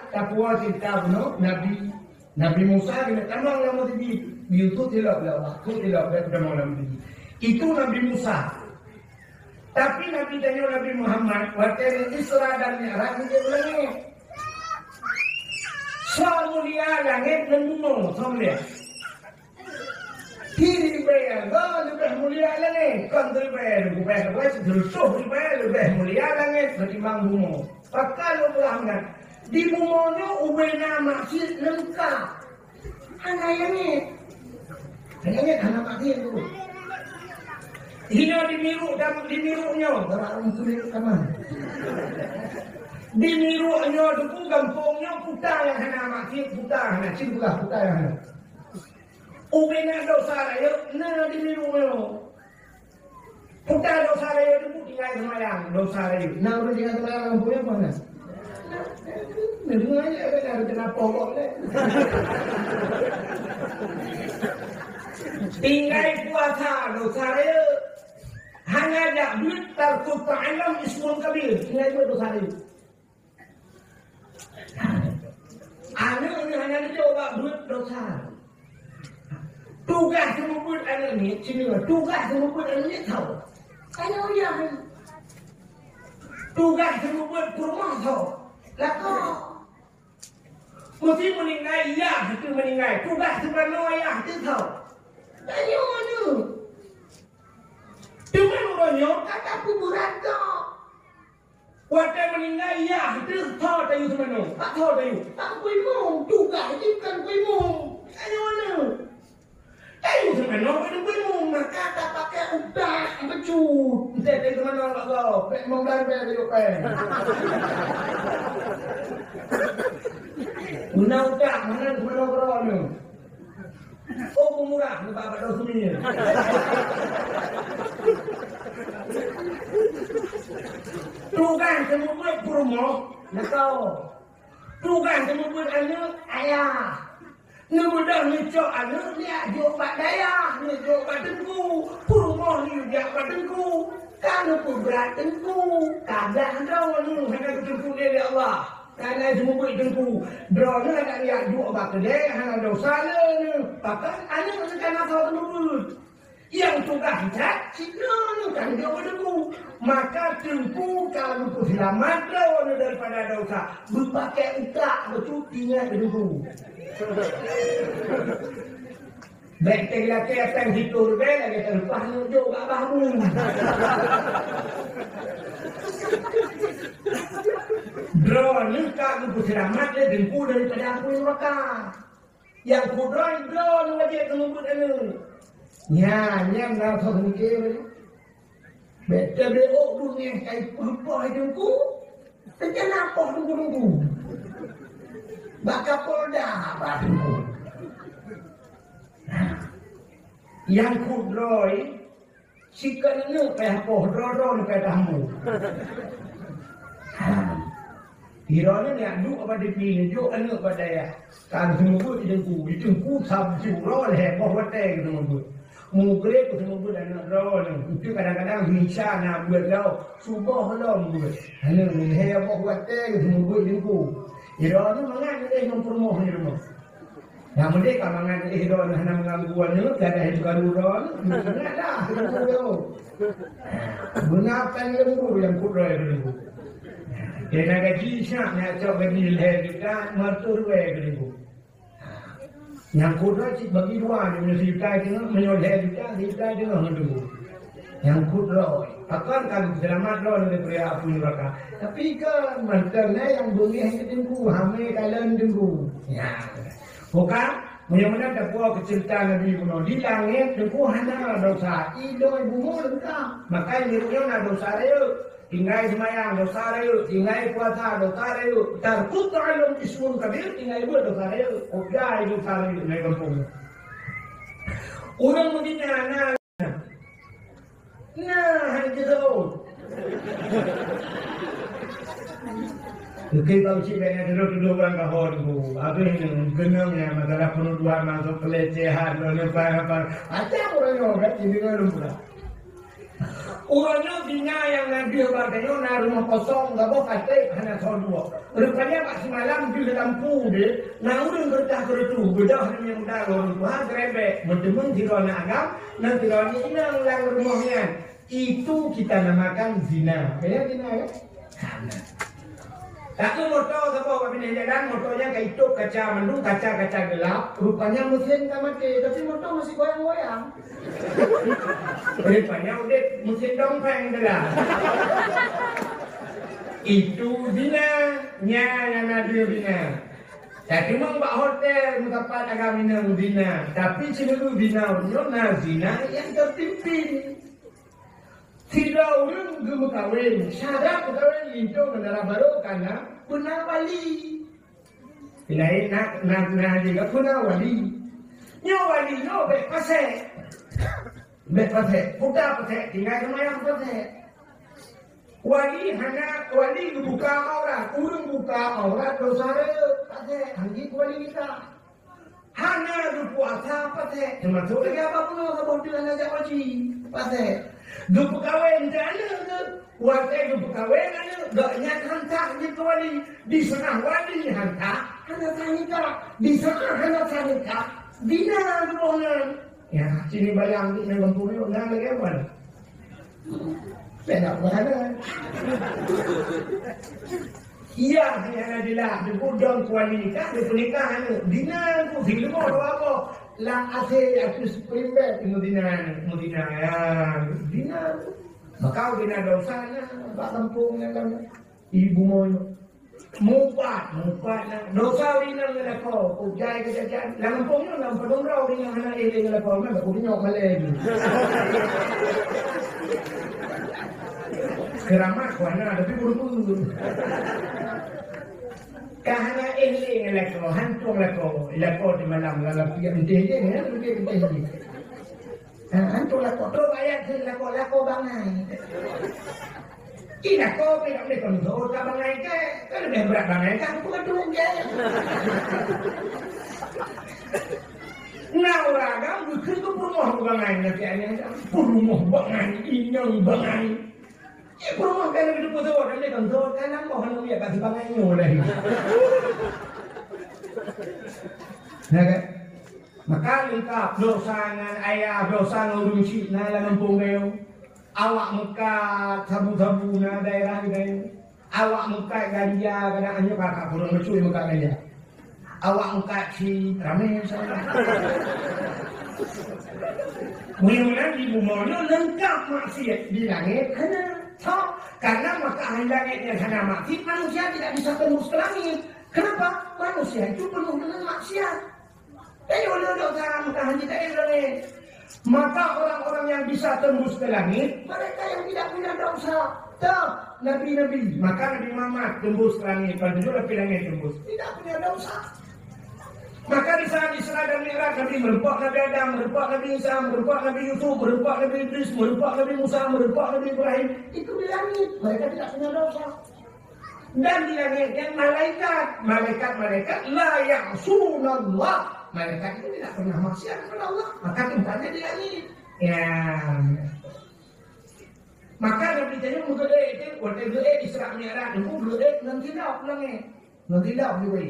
tapuwoe cerita bunoe Nabi, Nabi Musa keuneuk tamong lam meuseujid. Yusuf ilok lé Allah, Yusuf ilok lé tamong lam meuseujid. Itu Nabi Musa. Tapi Nabi tanyoe Nabi Muhammad, watée Isra dan Mi'raj, geujak u langét. Soe mulia langét ngon bumoe, soe mulia? Di ribée Allah leubeh mulia langét. Kon ribée, leubeh, leubeh, seureutôh ribée leubeh mulia langét ketimbang bumoe. Pakon lôn peugah meunan? Di bumoe nyoe ubena maksiet leungkap. Hana nyang ngieng. Hana nyang ngieng, hana maksiet tu. Hino di Miruk dan di Miruk nyoe, orang tu Miruk kaman. Di Miruk nyoe, Teungku, gampông nyoe, peue nyang hana maksiet, peue nyang hana, cit peugah, peue nyang hana. Ubena desya rayeuk na di Miruk nyoe. Peue desya rayeuk, Teungku, tinggai seumayang, desya rayeuk. Na ureueng tinggai seumayang lam gampông nyoe, peue na? Na deungoe lé, beda keunan poh lé. Tinggai puasa, desya rayeuk. Hana jak beuet, tarkut ta'allum ismun kabir. Tinggai beuet, desya rayeuk. Aneuk nyoe hana neujok bak beuet, desya. Tugaih seumeubeuet aneuk nyoe, sinoe, tugaih seumeubeuet aneuk nyoe tho. Tanyoe yah. Tugaih seumeubeuet peurumoh tho. Lakoe. Meusé meuninggai, yah teuh meuninggai. Tugaih seumanoe yah teuh tho. Tanyoe nyoe. Teuma uroe nyoe ka tapeubeurat gob. Watée meuninggai, yah teuh tho tayue seumanoe. Bak tho tayue. Bak Teungku Imum, tugaih jih kon Teungku Imum. Tanyoe nyoe. Tayue seumanoe bak Teungku Imum, maka tapakée utak bacut. Entée tayue seumanoe bak gob, bék meunan bék tayue péng. Meunan utak, meunan seumanoe keudroe nyoe. Oh, peumurah, nibak bak Daud Sumie. Tugaih seumeubeuet peurumoh, lakoe. Tugaih seumeubeuet aneuk, ayah. Neubeudôh neucok aneuk, neujak jok bak dayah, neujok bak teungku. Peurumoh neujak bak teungku. Ka neupeubeurat teungku. Kadang droeneuh hana geuteupeue lé Allah. Kana seumeubeuet teungku, droeneuh adak jak duek bak keudè hana desya lé neuh, pakon aneuk neuh kana soe seumeubeuet. Nyang tugaih that sidroe neuh kan jok bak teungku. Maka teungku ka geupeuseulamat droeneuh daripada desya, beupakée utak bacut ingat teungku. Bék teuh lakée péng siploh ribée lagée teuleupah neujok bak babah bu. Droeneuh ka geupeuseulamat lé teungku daripada apui neuraka. Nyang kudroe droeneuh wajéb keuneubeuet aneuk. Nyan, nyan na soe seumiké. Bèk tabeuôk beungéh kai peue-peue Teungku. Rencana poh Teungku-Teungku. Bak Kapolda bak Teungku. Nyang kheun droe, sikon neuk payah poh, droe-droe neuk payah tamu. Ha. Droeneuh nyak duek bak tepi, jok aneuk bak dayah. Ka geuseumeubeuet di teungku, di teungku sabjura lhèe boh watèe geuseumeubeuet. Mugreb geuseumeubeuet aneuk droeneuh. Itu kadang-kadang hinca na beuet lom, suboh lom beuet. Aneuk lhèe boh watèe geuseumeubeuet di teungku. Droeneuh mangat neuéh ngon peurumoh di rumoh. Nyang meudeh ka mangat neuéh droeneuh hana meuganggu aneuk, gadôh teukaru droeneuh, mangat dah teungku tu. Beuna tan leumbut nyang kheun droe teungku. Kena gaji siap, nyak cok gaji lhèe juta, meureutoh ribèe teungku. Nyang kheun droe cit bagi dua, meunyoe sijuta teungoh, meunyoe lhèe juta, sijuta teungoh ngon teungku. Nyang kheun droe, pakon ka geuseulamat droe dari apui neuraka. Tapi kan mantong na nyang beungéh keu teungku, hamé kalon teungku. Ya. Bukan, meunyoe meunan tapuwoe keu ceurita Nabi bunoe, di langét teungku hana dosa, i donya bumoe lengkap. Maka di bumoe na dosa rayeuk. Tinggai seumayang, dosa rayeuk. Tinggai puasa, dosa rayeuk. Tarkut ta'allum ismun kabir, tinggai buet dosa rayeuk. Udah itu dosa rayeuk, tinggai gampông. Ureueng meudina na, na, hana jeuet. Oke, bang cik banyak dulu-dulu orang kahon bu. Habis ni, genang ya, masalah penuduhan masuk pelecehan, apa-apa. Macam orang nyoe, kan? Ini kan belum pernah. Uroe nyoe dina nyang na deuh bak tanyoe na rumoh kosong, saboh até hana soe duek. Rupanya bak simalam deuh lampu deh, na ureueng geureutah-geureutôh, beudôh nyan muda lôn tuha geurebek, meuteumèe sidroe aneuk agam, ngon sidroe aneuk inong lam rumoh nyan. Itu kita namakan zina. Ya, zina, ya? Takheun moto saboh bak binéh jalan, moto nyan ka itôp kaca mandum, kaca-kaca geulap, rupanya meusén ka maté, tapi moto masih goyang-goyang. Rupanya udép meusén dompéng teuga. Itu zina, nyan nyang na deuh zina. Tapi meunyoe bak hotel meusapat agam inong zina, tapi sineuk zina nyoe na zina nyang teupimpin. Sidroe ureueng geumeukawen, syarat meukawen linto ngon dara barô kana beuna wali. Laén na, na, na jeuet beuna wali. Nyoe wali nyoe bèk pasék. Bèk pasék. Puta pasék, tinggai seumayang pasék. Wali hana, wali geubuka aurat. Ureueng buka aurat dosa rayeuk. Pasék, hanjeuet wali kita. Hana geupuasa pasék, teumasok lagèe abah bunoe saboh teuk hana jak haji, pasék. Geupeukawen keu aneuk geuh, watèe geupeukawen aneuk, gobnyan han sah jeuet keu wali. Diseunah wali han sah, hana sah nikah. Diseunah hana sah nikah, zina geuboh nan. Ya, sini bayang di nanggroe gampông nyoe na lagèe mana? Beda mana? Iya, hana jelas. Digudong kuali nikah, dipeunikah aneuk. Zina tu, di lumoh dua boh. Lam asèe aku spring bed, meuzina aneuk, meuzina. Ya, zina tu. Maka zina dosa na, bak gampông nyan kan. Ibu moyo. Mupat, mupat na. Dosa ureueng inong ngon lakoe. Kujai keujajan. Lam gampông nyoe, lam padum droe ureueng inong hana éh lé ngon lakoe. Memang ureueng nyoe malèe ni. Keuramat ku hana, tapi buru-buru. Ka hana éh lé ngon lakoe, hantom lakoe. Lakoe di malam lam lapiak enteh je, ya, enteh, enteh je. Ha, antu lakoe, trok ayat kheun lakoe, lakoe bangai. Ih, lakoe pih tak boleh kontrol, ka bangai kèe, ka leubeh brat bangai, ka aku peugah tu kèe. Na ureueng agam geukheun keu peurumoh bangai, na kèe nyan, peurumoh bangai, inong bangai. Ih, peurumoh ka leubeh teupeue, tak boleh kontrol, ka nambah aneuk miet bak sibangai nyoe lagi. Nah, kan? Maka leungkap dosa ngon ayah, dosa ngon ureueng syik na lam gampông gayong. Awak meukat sabu-sabu na daerah gayong. Awak meukat ganja, kadang nyoe kakak kurang beutôi meukat ganja. Awak meukat cit ramé misalnya. Mudah-mudahan di bumoe nyoe leungkap maksiat, di langét hana. Tho, karena maka ahli langét nyang hana maksiat, manusia tidak bisa tembus ke langit. Kenapa? Manusia itu penuh dengan maksiat. Jadi, ulôn dosa meukahan jiteuka lagèe. Maka orang-orang yang bisa tembus ke langit, mereka yang tidak punya dosa. Toh, nabi-nabi. Maka Nabi Muhammad tembus ke langit, pada tujuh lapis langit tembus. Tidak punya dosa. Maka di saat Isra dan Mi'raj, Nabi meureumpok Nabi Adam, meureumpok Nabi Isa, meureumpok Nabi Yusuf, meureumpok Nabi Idris, meureumpok Nabi Musa, meureumpok Nabi Ibrahim. Itu di langit. Mereka tidak punya dosa. Dan di langit kan malaikat. Malaikat-malaikat la ya'sunallah. Malaikat itu tidak pernah maksiat kepada Allah. Maka tempatnya di langit. Ya. Maka Nabi tanya, "Meugeudek itu, watèe geudek Isra Mi'raj, meugeudek ngon tilap langit." Ngon tilap juga.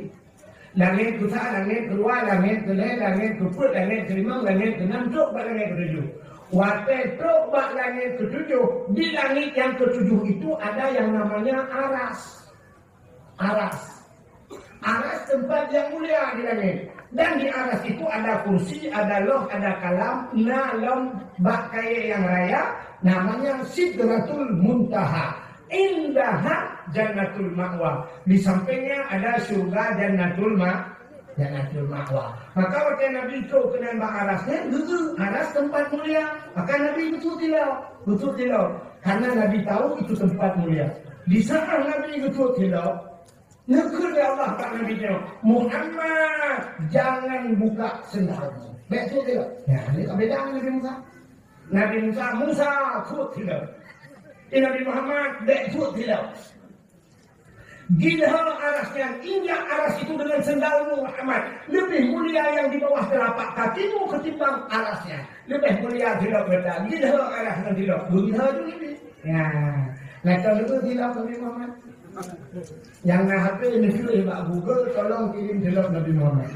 Langit keusa, langit keudua, langit keulhèe, langit keupeuet, langit keulimong, langit keunam, trok bak langit keutujoh. Watèe trok bak langit keutujoh, di langit nyang keutujoh itu ada yang namanya aras. Aras. Aras tempat yang mulia di langit. Dan di aras itu ada kursi, ada loh, ada kalam, na lom bak kayèe nyang raya, namanya Sidratul Muntaha. Indaha Jannatul Ma'wa. Di sampingnya ada syurga Jannatul Ma-, Jannatul Ma'wa. Maka watèe Nabi trok keunan bak aras nyan, geuh, aras tempat mulia. Maka Nabi geutrok tilap, geutrok tilap. Karena Nabi tahu itu tempat mulia. Di saat Nabi geutrok tilap, neukheun lé Allah bak Nabi nyoe, "Muhammad, jangan buka sendalmu." Bèk trok tilap. Ya, ini ka beda ngon Nabi Musa. Nabi Musa, "Musa, trok tilap." Eh, Nabi Muhammad, bèk trok tilap. Gilhô aras nyan, injak aras itu dengan sendalmu, Muhammad. Lebih mulia yang di bawah telapak kakimu ketimbang arasnya. Lebih mulia tilap gata. Gilhô aras ngon tilap. Beugilhô tu Nabi. Ya. Nah, kalau itu tilap Nabi Muhammad. Nyang na H P, neukheun bak Google, tolong kirim tilap Nabi Muhammad.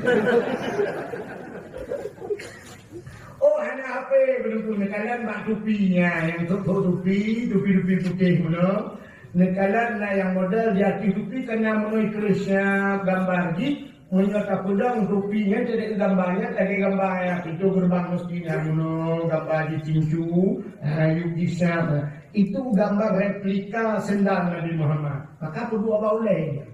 Oh, hana H P, beutôi, neukalon bak tupi nyan, nyang trok-trok tupi, tupi-tupi putéh bunoe. Neukalon na nyang model di ateueh tupi ka na meunoe kreueh siab gambar jih. Meunyoe tapeudong tupi nyan, jadi gambar nyan lagèe gambar nyang pintoe geureubang meuseujid nyan bunoe, gambar jitincu, ha, yub jih siab. Itu gambar replika sendal Nabi Muhammad. Maka peuduek bak ulèe.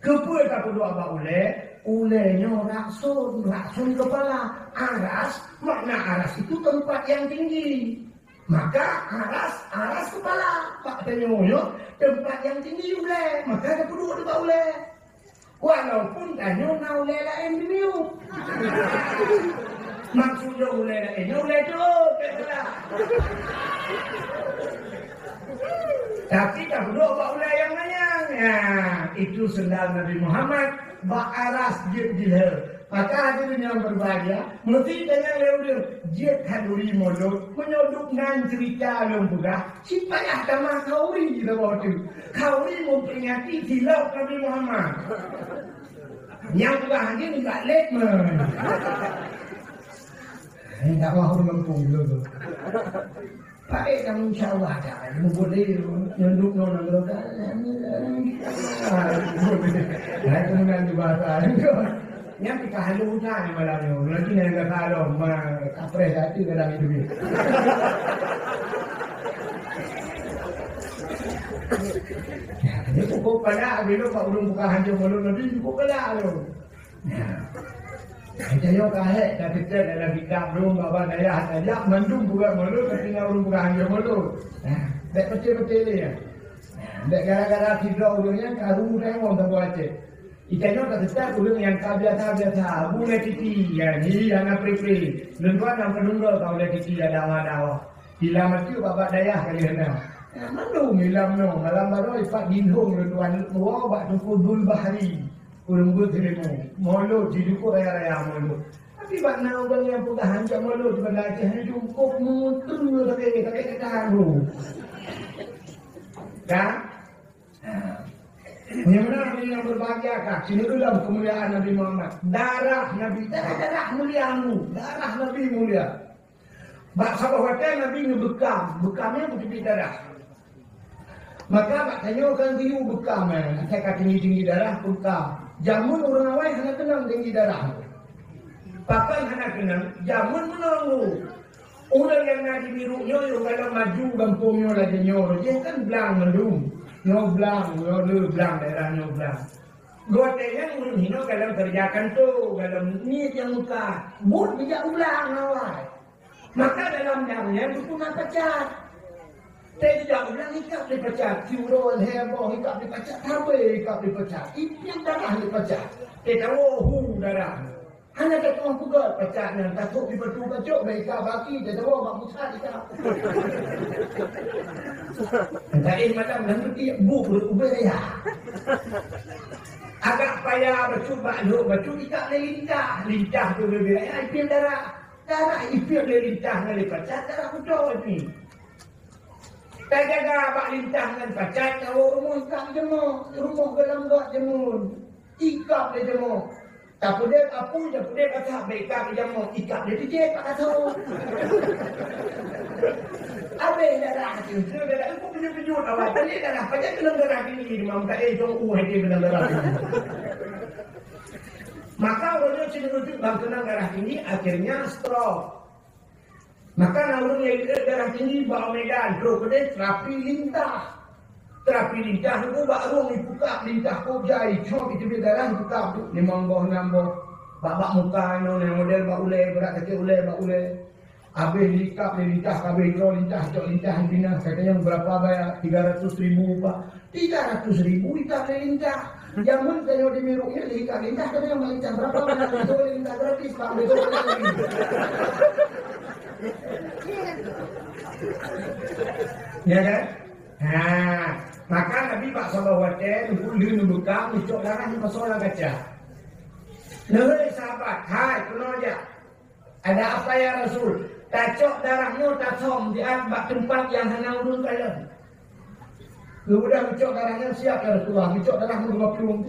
Keupeue tapeuduek bak ulèe? Ulèe nyoe rakson, rakson keupala. Aras, makna aras itu tempat yang tinggi. Maka aras, aras keupala. Bak tanyoe nyoe, tempat yang tinggi ulèe. Maka tapeuduek bak ulèe. Walaupun tanyoe na ulèe laén di miyueb. Maksud lôn ulèe laén nyoe ulèe jeuet, bèk salah. Tapi tapeuduek bak ulèe nyang manyang. Ya, itu sendal Nabi Muhammad bak aras jeuet jilhô. Maka hadirin yang berbahagia, meusti tanyong lé ulôn, jeuet khanuri mulod, meunyoe duek nan ceurita lôn peugah, cit payah tamah khanuri saboh teuk. Khanuri memperingati tilap Nabi Muhammad. Nyang peugah hadirin nibak lét meuh. Eh, dakwah ureueng gampông dulu. Pakai kamu insya Allah dah. Ilmu boleh, nyondok nona gelokan. Nah, itu menang di bahasa. Nyang kita halu udah ni malam ni. Nanti yang kata lo, ma, kapreh hati kadang itu dia. Ini pokok pada bila pak ulun buka hanja mulut nanti pokok pada lo. Nah, geutanyoe ka hék, ka teutet dalam kitab lôn, babah dayah tajak, mandum buka mulut, tapi na ureueng buka hanya mulut. Nah, bèk peuté-peuté lé, ya. Nah, bèk gara-gara sidroe ureueng nyan karu teurimong saboh Aceh. Geutanyoe ka teutet ureueng nyang ka biasa-biasa, bulèe titi, ya, ni hana pri-pri. Lôn tuan nyang peununggu ka bulèe titi, ada dawa-dawa. Ilam ateueh babah dayah kali hana. Nah, mandum ilam nyoe, malam baroe ipat dindong lôn tuan, woe bak Teungku Dul Bahri. Ureueng beuet ilmu, mulod jidukuk raya-raya mulod. Tapi bak na ureueng nyang peugah hancok mulod di Banda Aceh nyoe cukup meuteue tapi, tapi ka tahan tu. Kan? Ha. Nyang meunan hadirin yang berbahagia kan, sineuk dalam kemuliaan Nabi Muhammad. Darah Nabi, darah-darah mulia mu, darah Nabi mulia. Bak saboh watèe Nabi neubeukam, beukam nyan beuteubiet darah. Maka bak tanyoe kan geuyue beukam, eh, asai ka tinggi-tinggi darah beukam. Jameun ureueng awai hana keunong tinggi darah. Pakon hana keunong? Jameun meunoe. Ureueng nyang na di Miruk nyoe, yoh galom maju gampông nyoe lagèe nyoe, jih kan blang mandum. Nyoe blang, nyoe le blang, daerah nyoe blang. Gobnyan ureueng hinoe galom keureuja kantô, galom niet nyang meukat. Buet bijak u blang awai. Maka dalam nyang nyan pun na pacat. Teuka bilang ikab lé pacat, siuroe lhèe boh ikab lé pacat, sabe ikab lé pacat, ipiep darah lé pacat. Teuka woe hu darah. Hana tatu'oh peugöt pacat nyan, tathôk di batu bacok, bèk ikab baki, teuka woe bak pusat ikab. Entah eh malam lam peti, bu ureueng ubé raya. Agak payah bacut bak lhok, bacut ikab lé lintah, lintah tu ubé raya, ipiep darah. Darah ipiep lé lintah ngon lé pacat, darah beutôi pih. Tajaga bak lintah ngon pacat, tawoe rumoh ikab jeumô, rumoh geulam got jeumô, ikab lé jeumô. Tapeudép apui, tapeudép asap, bèk ikab lé jeumô, ikab lé teujet bak kasô. Abéh darah tu, tu darah tu peujeuet-peujeuet awai. Tadi darah pajan keunong darah tinggi, Imam Ta'i jong u hati keunong darah tinggi. Maka uroe nyoe cit ureueng bang keunong darah tinggi, akhirnya stroke. Maka na ureueng nyang jeuet darah tinggi bak Medan, trok keudeh terapi lintah. Terapi lintah nyoe bak rueng ipukab lintah kok jai, cop iteubiet darah ipukab tu. Limong boh, nam boh. Bak, bak muka inoe, nyang model bak ulèe, brat sakét ulèe, bak ulèe. Abéh ikab lé lintah, abéh icok lintah, cok lintah dipinah. Katanya berapa bayar? Tiga ratus ribu, Pak. Tiga ratus ribu ikab lé lintah. Jameun tanyoe di Miruk nyan lé ikab lintah, tapi nyang lintah berapa? Itu lintah gratis, Pak. Betul lagi. Ya kan? Ha, maka Nabi bak saboh watèe, Teungku, lheueh neubeuka, neucok darah, neupasoe lam kaca. Neuhôi sahabat, "Hai, keunoe jak." "Ada apa ya Rasul?" "Tacok darah nyoe tasöm siat bak teumpat nyang hana ureueng kalon." Geubeudôh geucok darah nyan siat ya Rasulullah, geucok darah nyoe geuba plueng.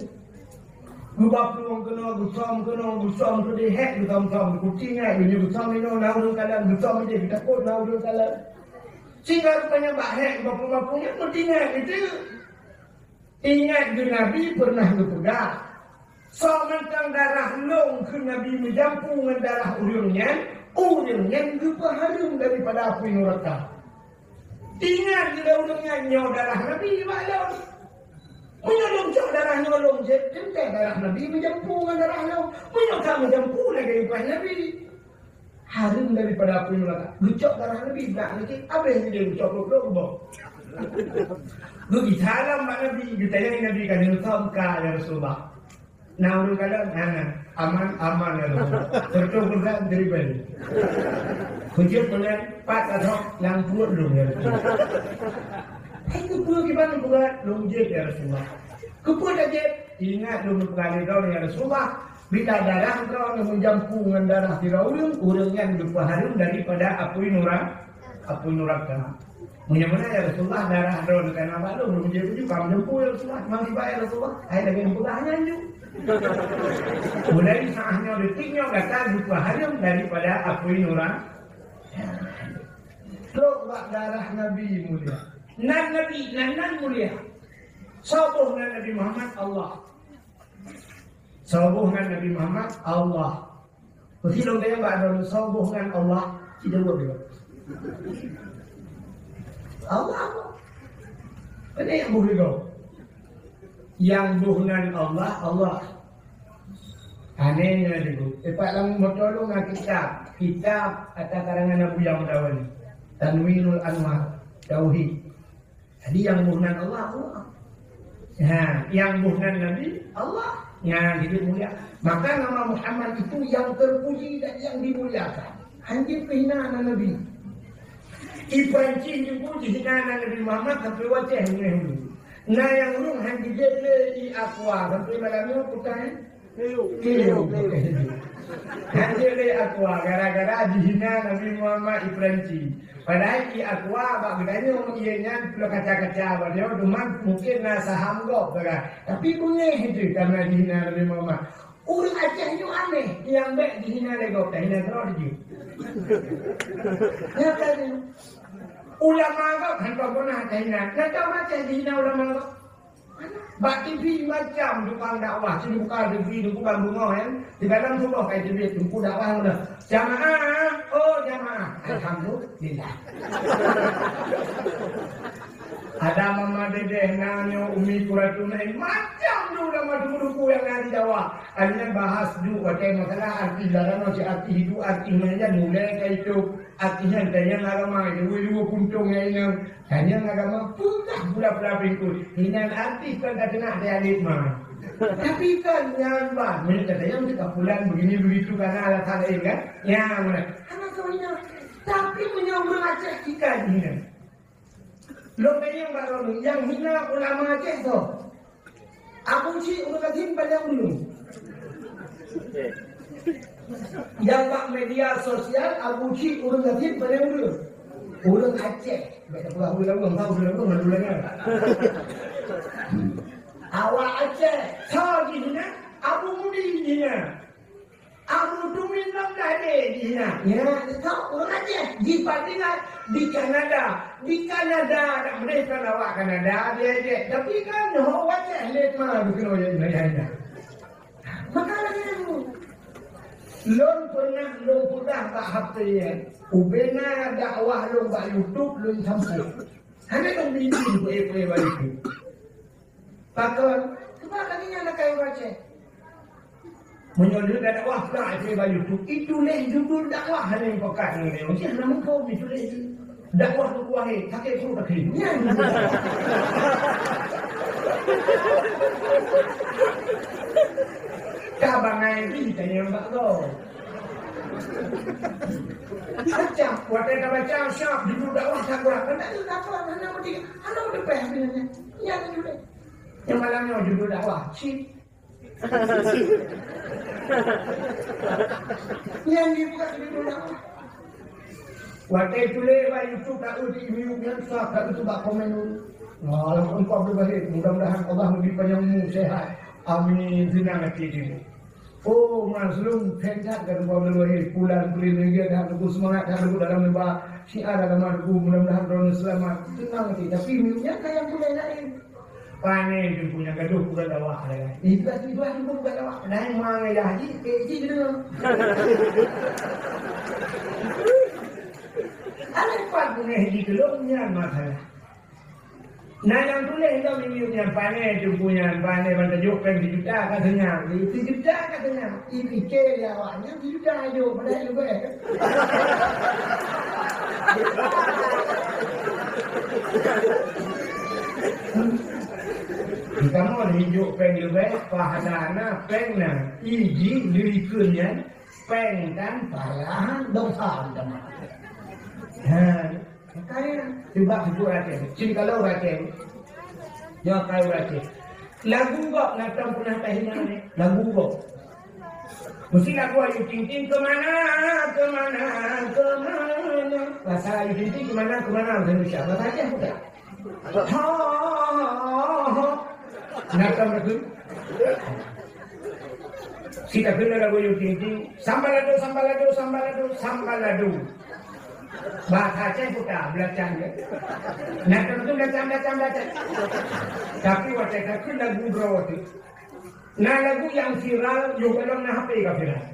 Geuba plueng keunoe, geusöm keunoe, geusöm keudeh, hèk geusöm-söm, geutingai, geunyoe geusöm inoe na ureueng kalon, geusöm ideh, geutakot na ureueng kalon. Sehingga rupanya bak hèk geuba plueng-ba plueng nyan meutingai itu. Ingat geuh Nabi peureunah geupeugah, "Soe mantong darah lôn," kheun Nabi, "meujampu ngon darah ureueng nyan, ureueng nyan geupeuhareuem daripada apui nuraka." Ingat geuh ureueng nyan nyoe darah Nabi bak lôn. Meunyoe lôn cok darah nyoe lôn jieb, teuntèe darah Nabi meujampu ngon darah lôn. Meunyoe ka meujampu lagèe upah Nabi. Hareuem daripada apui nuraka. Geucok darah Nabi, bak niki, abéh nyan geucok gob-gob. Geugisa lom bak Nabi, geutanyong Nabi, "Ka neusöm ka, ya Rasulullah?" "Na ureueng kalon?" "Hana." "Aman, aman, ya Rasulullah." Serta peugah dari Bali. Hujung peugah, "Pat ka trok lam pruet lôn, ya Rasulullah." Hai keupeue kiban peugah, "Lôn jieb, ya Rasulullah." "Keupeue tajieb?" "Ingat lôn peugah lé droeneuh, ya Rasulullah, bila darah droeneuh meujampu ngon darah sidroe ureueng, ureueng nyan geupeuhareuem daripada apui nura-, apui nuraka." "Meunyoe meunan, ya Rasulullah, darah droeneuh ka na bak lôn, lôn jieb ju ka meujampu, ya Rasulullah, mang kiban, ya Rasulullah." Hai lagèe peugah nyan ju. Mulai saat nyoe, detik nyoe gata geupeuhareuem daripada apui nura-, trok bak darah Nabi mulia. Nan Nabi, nan, nan mulia. Soe boh nan Nabi Muhammad? Allah. Soe boh nan Nabi Muhammad? Allah. Meusidroe tanyong bak droeneuh, soe boh nan Allah? Ci jaweueb lé gob. Allah, Allah. Pane nyang boh lé gob? Nyang boh nan Allah, Allah. Aneh nyan, Ibu. Tepat lam moto lôn na kitab. Kitab ata karangan Abu Ya'mur Dawawi. Tanwirul Anwar. Tauhid. Jadi, nyang boh nan Allah, Allah. Ha, nyang boh nan Nabi, Allah. Nyan, jadi mulia. Maka nama Muhammad itu yang terpuji dan yang dimuliakan. Hanjeuet peuhina nan Nabi. I Perancis jeuet pun jihina nan Nabi Muhammad sampai watèe hana hulu. Na nyang ureueng han jijieb lé i Aqua sampai malam nyoe, peue ka, eh? Keu lôn pakai hidup. Hanjeuet lé Aqua gara-gara jihina Nabi Muhammad i Perancis. Padahai i Aqua bak geutanyoe ié nyan peue kaca-kaca bak nyoe, teuma mungken na saham gob sagai. Tapi beungéh itu karena jihina Nabi Muhammad. Ureueng Aceh nyoe aneh, nyang bèk jihina lé gob, tahina keudroe jih. Nyata nyoe. Ulama gob hana peunah tahina. Nyata ureueng Aceh jihina ulama gob. Bak T V macam tukang dakwah, sini buka T V, tukang bungong kan. Di dalam tuboh kai T V, tungku dakwah mula. "Jamaah, oh jamaah." Alhamdulillah. Ada Mama Dedeh na nyoe, Umi Kuratun, macam tu nama duku-duku nyang na di Jawa. Akhirnya bahas duek watèe masalah artis, dah lama cit artis itu, artis meunan mulai ka itu, artis nyan tanyong agama, dua-dua puntông nyang inong, tanyong agama, peugah pula-pula pingkut. Hinan artis kon ka keuneuk dialek ma. Tapi kan nyan bah, meunyoe ka tanyong cit ka pulan begini begitu karena alasan lain kan? Ya, mana? Hana soalnya. Tapi meunyoe ureueng Aceh ikan hinan. Lôn tanyong bak droeneuh, nyang hina ulama Aceh soe? Abu Syik ureueng gasien paleng ulu. Nyang bak media sosial, Abu Syik ureueng gasien paleng ulu. Ureueng Aceh. Bèk tapeugah ureueng Labuhan, ureueng Labuhan, ureueng Labuhan. Awak Aceh, soe jihina? Abu Mudi jihina. Abu Tumin Ramdhani jihina. Ya, tau ureueng Aceh. Jipandingan di Kanada. Di Kanada, nak meudeh kan awak Kanada, dia je. Tapi kan, ho Aceh, lé ma, beukeunong ya, ya, ya. Maka lagèe nyan. Lôn pernah, lôn peugah bak hapé, ubena dakwah lôn bak YouTube, lôn sampé. Hana lôn biji, eh, eh, bak YouTube. Pakon? Sebab lagèe nyan na kayèe ureueng Aceh. Meunyoe lheueh dakwah ka, eh, bak YouTube, ituléh judul dakwah hana nyang pakat ngon lé. Mungkin hana muphom ituléh judul dakwah tu kuah, eh, sakét pruet sakét. Nyan. Ka bangai jih tanyong bak gob. Macam, watèe tabaca siap judul dakwah tak kurang. Kan tak ada apa, hana mesti, hana mesti payah sebenarnya. Nyan judul. Nyang malam nyoe judul dakwah, cit. Nyang dibuka judul dakwah. Watèe tuléh bak YouTube, tak eu di miyueb nyan, sah, tak eu bak komen dulu. Nah, alhamdulillah, mudah-mudahan Allah memberi panjang umur, sehat. Amin. Senang hati dia. Oh, Mazlum, hebat kan, Abdul Wahid, pulan, pulan lagi ada aku semangat, ada aku dalam lembah. Syiar agama aku, mudah-mudahan droeneuh selamat. Tenang hati, tapi minyak kayak pulan lain. Pane Teungku nyan gadoh peugah dakwah lagèe. Ibadah, ibadah Teungku peugah dakwah. Padahai ma ngon yah jih, pek jih deungoe. Alèh pat beungèh jih keu lôn nyan masalah. Na nyang tuléh lom miyueb nyan, pane Teungku nyan, pane ban tajok péng sijuta ka seunang. Sijuta ka seunang. Ipike lé awak nyan sijuta jok, padahai leubeh. Kamoe jijok péng leubeh, pahala na, péng na, iji lirikeun nyan, péng tan, pahala han, dosa han. Ha, makanya, cuba sebut raten. Cit kalau raten. Nyoe kalau raten. Lagu gob na tom peunah tahina ni. Lagu gob. Mesti lagu Ayu Ting Ting, "Kemana, kemana, kemana." Bahasa Ayu Ting Ting, "Kemana, kemana," bahasa Indonesia. Bahasa Aceh bukan? Ha, ha, ha. Nah, kan betul? Sita kena lagu Ayu Ting Ting, "Sambalado, sambalado, sambalado, sambalado." Bahasa Aceh bukan, belacan ke? Nah, kan betul, belacan, belacan, belacan. Tapi waktu itu lagu droe tu. Nah, lagu nyang viral, yôh, dalam na H P ka viral.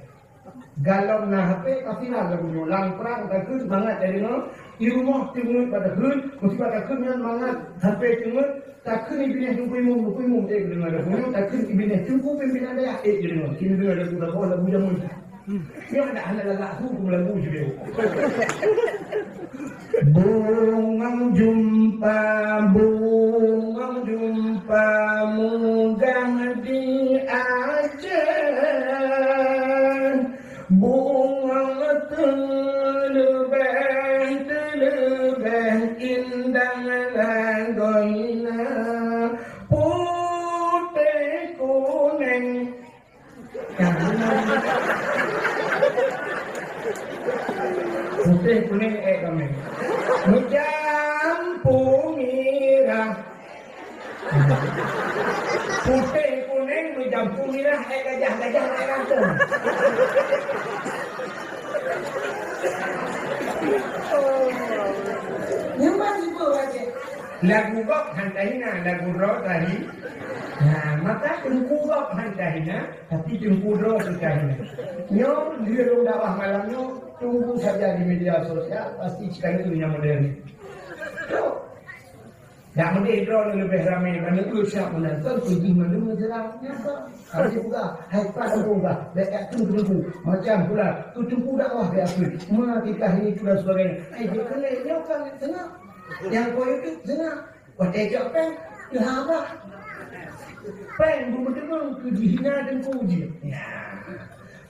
Galom na H P ka viral lagu nyoe. Lam prang takheun mangat, jadi nyoe, di rumoh teungeut bak takheun, meusibat takheun nyan mangat, H P teungeut, takheun i binéh Teungku Imum, Teungku Imum, eh, deungoe lagu nyoe, takheun i binéh Teungku Pimpinan Dayah, eh, deungoe. Kini deungoe lagu, lagu, lagu jameun. Nyoe adak hana lagak su, lagu judul. Bungong jumpa, bungong jumpa, mugang di Aceh. Bungong teuleubeh, teuleubeh indang lagoina, putéh kuneng. Putéh kuneng, eh, kaméng. Meujampu mirah. Putéh kuneng meujampu mirah, eh, gajah-gajah, eh, ganteng. Nyang mana ibu raja? Lagu gob han tahina, lagu droe tahi. Nah, maka Teungku gob han tahina. Tapi Teungku droe teuka nyan. Nyoe, lheueh lôn dakwah malam nyoe, tunggu saja di media sosial, pasti cit ka na nyang model nyoe. Trok. Dak meudeh droeneuh leubeh ramé, meunyoe siap meunonton, peuji mandum ngeujeulang. Nyata. Habis peugah, hai pat peugah, bèk yak keu teungku. Macam pula, keu teungku dakwah bèk yak keu. Meunyoe titah ini dan sebagainya. Hai, jeuet keu lé, nyoe kan seungab. Nyang keu itu seungab. Watèe jak péng, teuhaba. Péng beumeuteumèe keu jihina dan puji. Ya.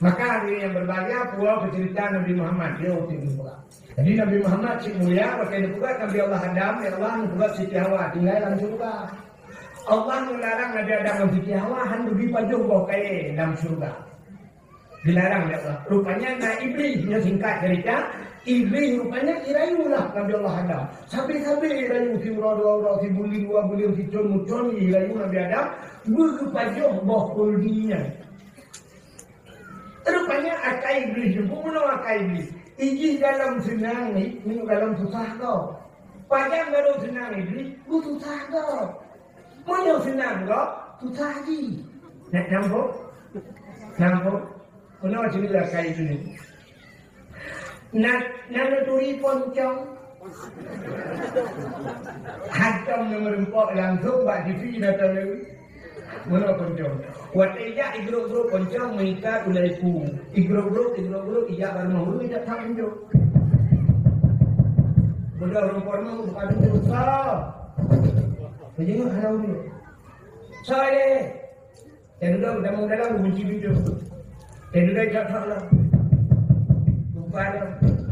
Maka hadirin yang berbahagia, pulang ke cerita Nabi Muhammad, dia waktu itu pula. Jadi Nabi Muhammad cit mulia, watèe neupeugah Nabi Allah Adam, ya Allah, neupeugah Siti Hawa, tinggai lam syeuruga. Allah neularang Nabi Adam ngon Siti Hawa, han neubi pajoh boh kayèe lam syeuruga. Dilarang lé Allah. Rupanya na Iblih, nyoe singkat cerita, Iblih rupanya irayu lah Nabi Allah Adam. Sabe-sabe irayu, si uroe dua uroe, si buleuen dua buleuen, si thôn meuthôn irayu Nabi Adam, beugeupajoh boh khuldi nyan. Rupanya akai Iblih jeuet, bunoe akai Iblih. Ijih dalam seunang, ni, ni dalam susah kau. Pajan baru seunang Iblih, bu susah kau. Meunyoe seunang gob, susah jih. Nak nampak? Nampak? Pernah cerita kai ini. Nak, nak turi poncong. Hantom nyang meureumpok langsung bak T V datang lagi. Meunoe poncong. Watèe ijak igrôp-grôp poncong meuikat ulèe iku. Igrôp-grôp, igrôp-grôp, ijak bak rumoh ureueng, ijak that pintoe. Beudôh rumoh ureueng buka pintoe. Soe? Teudeungoe hana ureueng. Soe lé? Teudeungoe tamong dalam gunci pintoe. Teudeungoe jak that lah. Buka lah.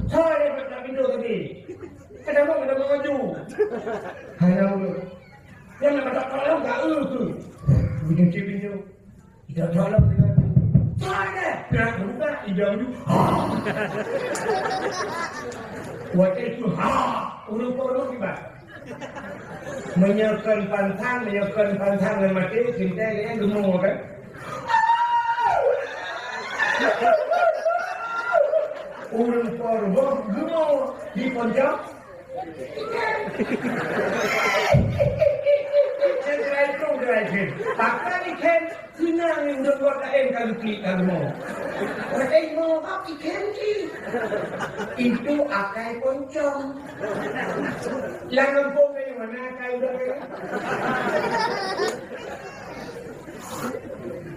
Soe lé buka pintoe tadi? Ka tamong, ka tamong laju. Hana ureueng. Nyang na masak tolong ka eu tu. Ujong cit pintoe. Ida tolong dengan tu. Sana. Nak buka, ida tu. Ha. Watèe tu, ha. Ureueng-ureueng kiban. Meunyoe kon pantang, meunyoe kon pantang ngon maté, cinta dengan gemuk kan. Ureueng-ureueng gemuk di poncong. Saya try tu, try tu. Pakon ikan keunong yang buat lain kali klik kamu. Orang mau apa ikan ki? Itu akai poncong. Yang lempung dari mana akai udah kaya?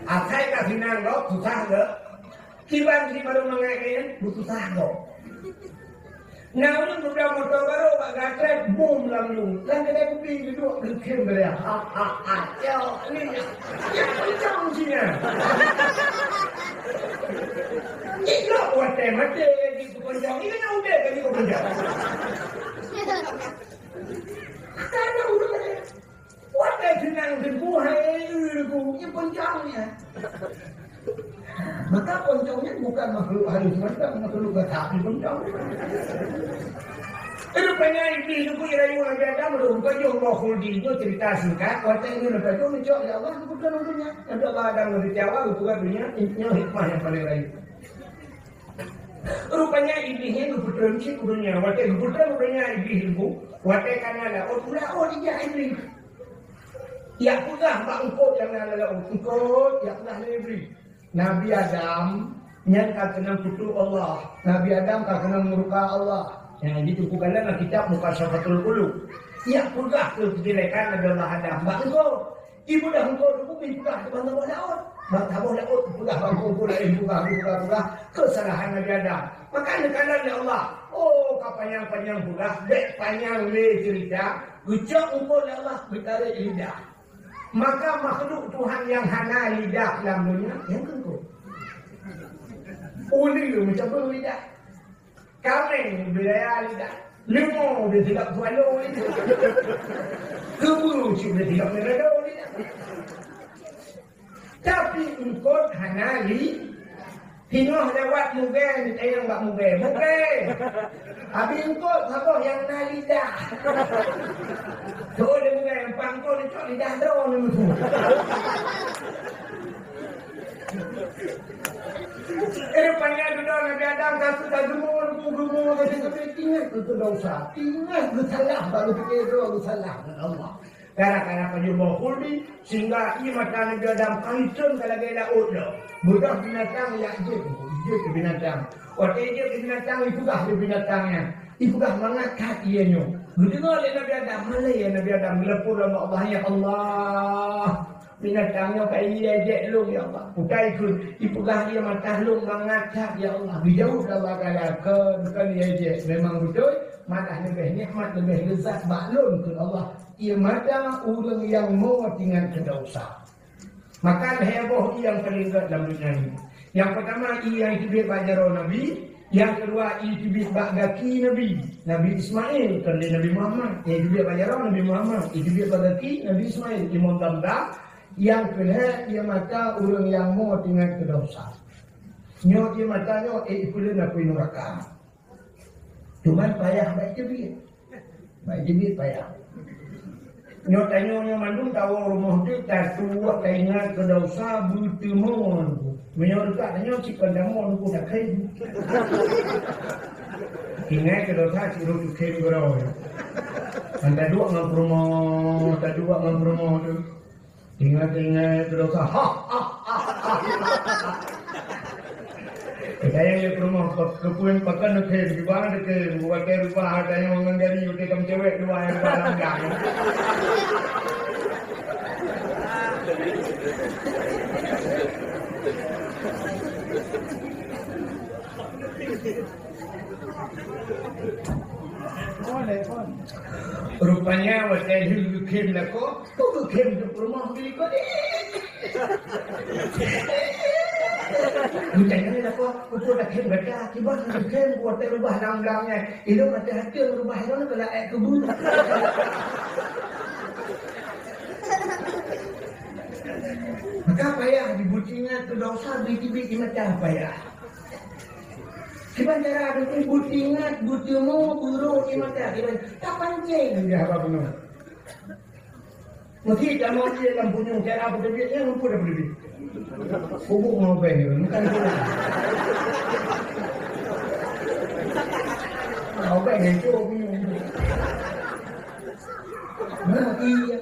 Akai kat sini loh, susah loh. Kiban si baru mangat nyan, beususah gob. Na ureueng peugah moto barô bak gasret, bom lam lung. Lam kedai kupi dudoe geukheun beureue. Ha, ha, ha. Yo, ni. Ya, kencang sinya. Iko watèe maté di kepanjang. Ini nak udeh tadi kepanjang. Karena ureueng Watèe seunang teungku hai eu ku, nyan poncong nyan. Maka poncong nyan bukan makhluk halus mantong, makhluk gasak nyan poncong. Rupanya Iblih teungku irayu Nabi Adam, rupanya Allah khuldi nyoe cerita singkat, watèe nyoe Nabi Adam neucok lé Allah, geupeutron u donya. Nabi Allah Adam ngon Siti Hawa geupeugah donya, nyoe hikmah nyang paleng rayeuk. Rupanya Iblih nyan geupeutron cit u donya. Watèe geupeutron u donya Iblih teungku, watèe ka na laôt, u laôt ijak Iblih. Jak peugah bak eungkôt nyang na lam laôt, "Eungkôt," jak peugah lé Iblih. Nabi Adam nyan ka keunong kutok Allah. Nabi Adam ka keunong murka Allah. Nyang di teungku kalon lam kitab Mukasyafatul Qulub. Jak peugah keu keujelekan Nabi Allah Adam bak eungkôt. Ipeugah eungkôt teungku, ipeugah bak saboh laôt. Bak saboh laôt, peugah bak eungkôt laén, peugah, peugah, peugah. Keusalahan Nabi Adam. Maka neukalon lé Allah. Oh, ka panyang-panyang peugah, bèk panyang lé ceurita. Geucok eungkôt lé Allah, geutarek lidah. Maka makhluk Tuhan nyang hana lidah lam donya, nyang keu eungkôt. Uleue meucabeueng lidah. Kaméng beulaya lidah. Leumô beusilap swallow lidah. Keubeue cit beusilap meurado lidah. Tapi eungkôt hana li-, singoh lewat mugée, neutanyong bak mugée, "Mugée, abi eungkôt saboh nyang na lidah?" Soe lé mugée, "Empang eungkôt neucok lidah droeneuh." Eh, rupanya dudoe Nabi Adam ka suka geumur, geumur, geumur, geumur, ingat keu dosa, ingat geusalah, baru pikir droe geusalah ngon Allah. Gara-gara pajoh boh khuldi, sehingga ié mata Nabi Adam ka hitom ka lagée laôt lom. Beudôh binatang jak jeuet, jeuet keu binatang. Watée jeuet keu binatang, ipeugah lé binatang nyan, Ipeugah mangat that ié nyoe. Geudeungoe lé Nabi Adam, malée Nabi Adam, geulapor lam Allah, "Ya Allah, binatang nyoe ka ié jek lôn, ya Allah." Utai kheun, ipeugah ié mata lôn mangat that, ya Allah. Geujaweueb lé Allah Taala, "Kon, kon ié jek. Memang beutôi, malah leubeh nikmat, leubeh leuzat bak lôn," kheun Allah. "Ié mata ureuëng nyang mo teuingat keu desya." Maka lhée boh ié nyang paleng gét lam donya nyoe. Nyang peutama ié nyang teubiet bak jaroe Nabi, nyang keudua ié teubiet bak gaki Nabi, Nabi Ismail, kon lé Nabi Muhammad. Ié teubiet bak jaroe Nabi Muhammad, ié teubiet bak gaki Nabi Ismail, Imam Damdam. Nyang keulhée ié mata ureuëng nyang mo teuingat keu desya. Nyoe ié mata nyoe, eh, ipeuleueng apui nuraka. Cuman payah bak teubiet. Bak teubiet payah. Nyoe tanyoe nyoe mandum tawoe rumoh teuh, tatuek taingat keu desya beuteumon. Meunyoe teuka tanyoe cit kon tamon pun takheun. Ingat keu desya cit rot kheun keudroe. Kan taduek ngon peurumoh, taduek ngon peurumoh teuh. Ingat-ingat keu desya. Ha, ha, ha, ha. Tanyong lé peurumoh, "Keupeue pakon neukheun?" "Ribah neukheun, watée ribah tanyong ngon gari, watée ka meucewek dua nyang ribah lam gang." Rupanya watée lheueh geukheun lakoe, peue geukheun keu peurumoh beulikot. Geutanyong lakoe, "Peue geukheun gata?" "Kiban geukheun watée rubah lam-lam nyan. Ilôn watée até rubah ilôn keu laék keubeue." Maka payah jibeutingat keu desya, beujibi di mata payah. Kiban cara beuteuingat, beuteumu, beurot di mata, kiban tapancéng di haba bunoe. Meusti kamoe cit lam punyueng cara beuteubiet nyan, muphom dah beuteubiet. Kubuk ngon ubeng nyoe, bukan pulang. Ngon ubeng nyoe, cok punyueng. Nah, iya.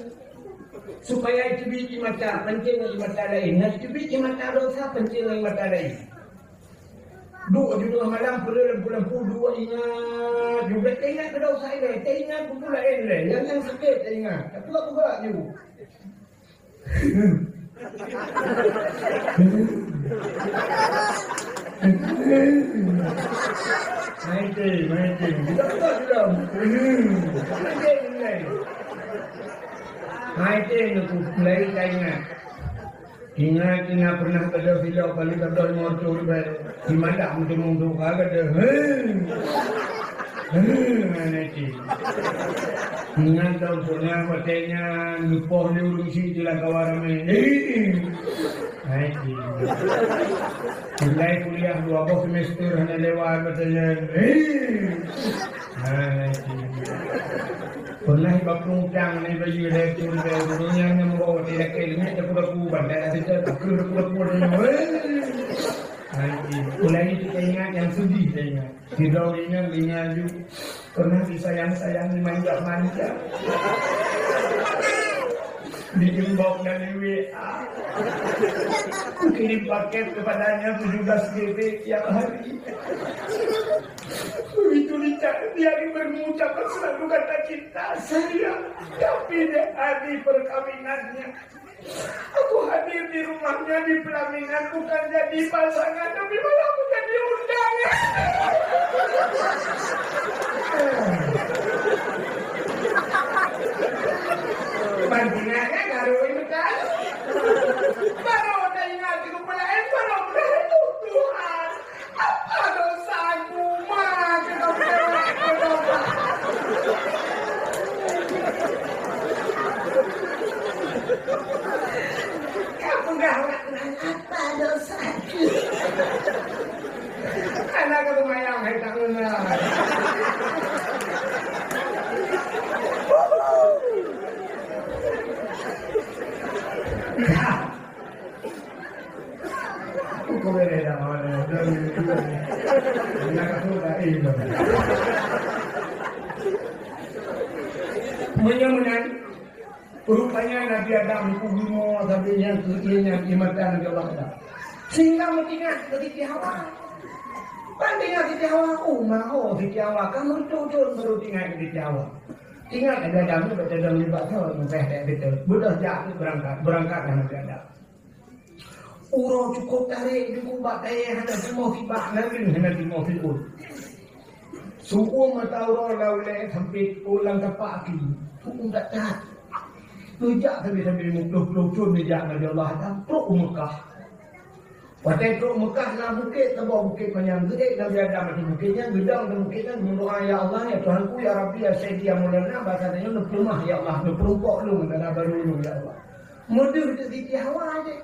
Supaya teubiet di mata, pancéng di mata laén. Nah, teubiet di mata desya, pancéng di mata laén. Duek di teungoh malam, peureulee lampu-lampu, duek ingat. Duek taingat keu desya ilée, taingat buku laén ilée. Nyang, nyang sakét taingat. Tapi peugah ju. Maitem, maitem. Tidak, tidak, tidak. Maitem ilée. Maitem, mulai taingat. Ingat, ingat pernah gadôh silop kali gadôh limong reutôh ribèe. Di malam teumeung duka gadôh. Hei! Hei, aneuk cit. Ingat lom pernah watèe nyan lupoh lé ureueng syiek di lam kawan ramè. Hei! Aneuk cit. Tinggai kuliah dua boh semester hana lewat watèe nyan. Hei! Nah, pernah bak peutang ni baju dari tu, dari dunia ni, mau tidak kena, tak kuda kuban, tak ada cerita, tak kuda kuda kuban. Nah, mulai kita ingat yang sedih, saya ingat. Kita ingat, ingat ju. Pernah disayang-sayang, dimanja-manja. Diimbau dari W A. Kukirim paket kepadanya tujuh belas G B tiap hari. Begitu Richard, dia mengucapkan selalu kata cinta, sayang. Tapi di hari perkawinannya, aku hadir di rumahnya di pelaminan, bukan jadi pasangan, tapi malah menjadi undangan. Bandingannya baru ini kan. Baru ada ingat di kepala, eh, baru berlalu Tuhan. Apa dosaku, Ma? Kata Tuhan. Kau peugah awak nyan, apa dosaku? Anak kau semayang, hai tak mengenal. Meunyoe meunan, rupanya Nabi Adam peurumoh sabe nyan keu ié nyan di mata Nabi Allah Taala. Sehingga meutingat keu Siti Hawa. Ban teuingat Siti Hawa, oh, maho Siti Hawa, ka meucocok baru teuingat Siti Hawa. Ingat Nabi Adam nyoe bak tadong nibak thon, meutéh-téh beutôi. Beudôh jak tu beurangkat, beurangkat dah Nabi Adam. Uroe cukôp tarek, jukôp bak kayèe hana timoh sibak, hana timoh siuet. Su'um mata uroe lam ulèe sampoe lam tapak aki. Su'um that-that. Neujak sabe-sabe meuploh-ploh thon neujak Nabi Allah Adam trok u Meukah. Watèe trok Meukah na bukét, saboh bukét manyang. Geuék Nabi Adam ateueh bukét nyan, geudong ateueh bukét nyan, meudoa, "Ya Allah, ya Tuhanku, ya Rabbi, ya Sayyidi, ya Maulana," basa tanyoe, "Neupeuleumah, ya Allah, neupeurumpok lôn, dara barô lôn, ya Allah." Meudeuh teuk Siti Hawa jih.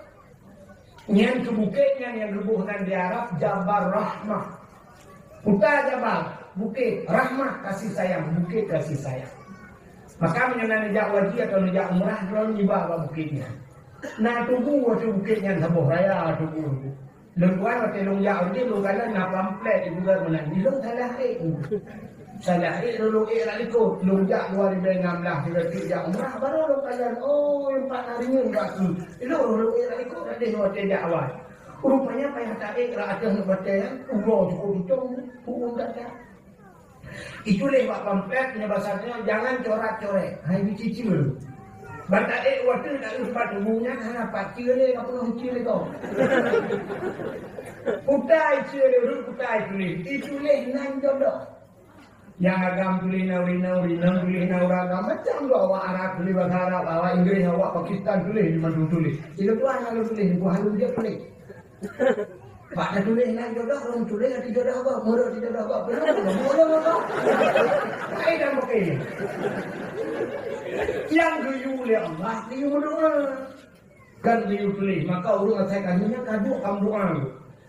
Nyan keu bukét nyan nyang geuboh nan di Arab Jabal Rahmah. Kuta jabal, bukét, rahmah, kasih sayang, bukét kasih sayang. Maka meunyoe na neujak haji atawa neujak umrah, droeneuh nibak bak bukét nyan. Na tugu ateueh bukét nyan saboh raya tugu. Lôn tuan watèe lôn jak haji, lôn kalon na pamflet dipeugah meunan. Di lôn salah ék. Salah ék lôn ék lam likot. Lôn jak dua ribèe nam blah, sira teuk jak umrah, barô lôn kalon, oh, nyan pat na rinyeun bak keu. Ilôn lôn ék lam likot, ka deuh watèe jak awai. Rupanya payah taék rot ateueh nyoe batèe nyan, uroe cukôp tutong, pu'uem that-that. Ituléh bak pamflet nyoe basa nyoe, "Jangan corat-coret." Hai bicicil. Ban taék watèe taék bak tuboh nyan hana pat ceu lé, ka peunoh ceu lé kong. Kutai ceu lé, ureueng kutai tuléh. Ituléh nan jodoh. Nyang agam tuléh na ureueng, na ureueng, na tuléh na ureueng agam. Macam tu awak Arab tuléh basa Arab, awak Inggris, awak Pakistan tuléh, di mandum tuléh. Itu tuan lalu tuléh, buah halu dia tuléh. Pak dah tuléh na jodoh, ureueng tuléh ati jodoh apa? Murah ati jodoh apa? Belum, belum, belum apa? Hai dah pakai. Nyang geuyue lé Allah, geuyue meudoa. Kan geuyue tuléh, maka ureueng asai ka nyan ka duek kam doa.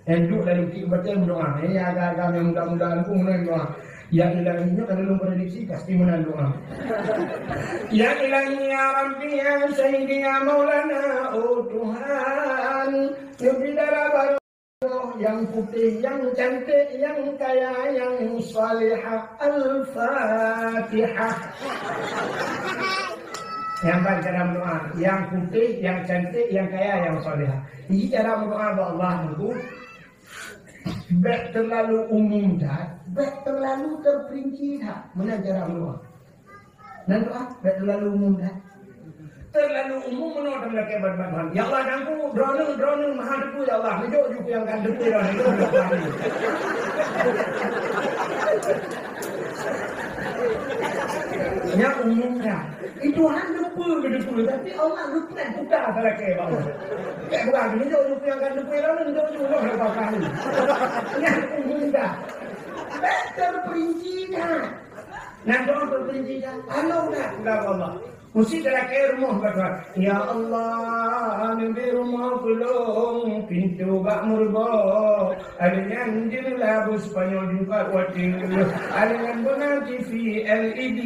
Nyang duek lalu kik batèe meudoa. Nyang agam-agam nyang muda-muda leumbung nyan doa. Ya Ilahi, nyoe ka lôn prediksi pasti meunan doa. Ya Ilahi, ya Rabbi, ya Sayyidi, ya Maulana, oh Tuhan, neubri dara barô nyang putéh, nyang cantik, nyang kaya, nyang salihah. Al-Fatihah. Nyan ban cara meudoa, nyang putéh, nyang cantik, nyang kaya, nyang salihah. Jadi cara meudoa bak Allah nyoe, bèk teulalu umum that, bèk teulalu teuperinci that. Meunan cara meudoa. Nan doa, bèk teulalu umum that. Teulalu umum meunoe teuma lakèe ban-ban Tuhan. Ya Allah, Tuhanku, droeneuh, droeneuh maha teupeu, ya Allah. Neujok ju nyang ka teupeu droeneuh. Nyan umum that. Itu han teupeu, teupeu, tapi Allah geupreh buka talakèe bak Allah. Bèk buka, neujok ju nyang ka teupeu droeneuh, neujok ju Allah leupah kali. Nyan umum that. Bèk teuperinci that. Nan doa teuperinci that. Anu that, ya Allah. Meusti talakèe rumoh bak Tuhan. Ya Allah, neubri rumoh keu lôn, pintoe bak meuruboh. Alèh nyan jeuneula beuspanyol jungkat watèe. Alèh nyan beuna T V L E D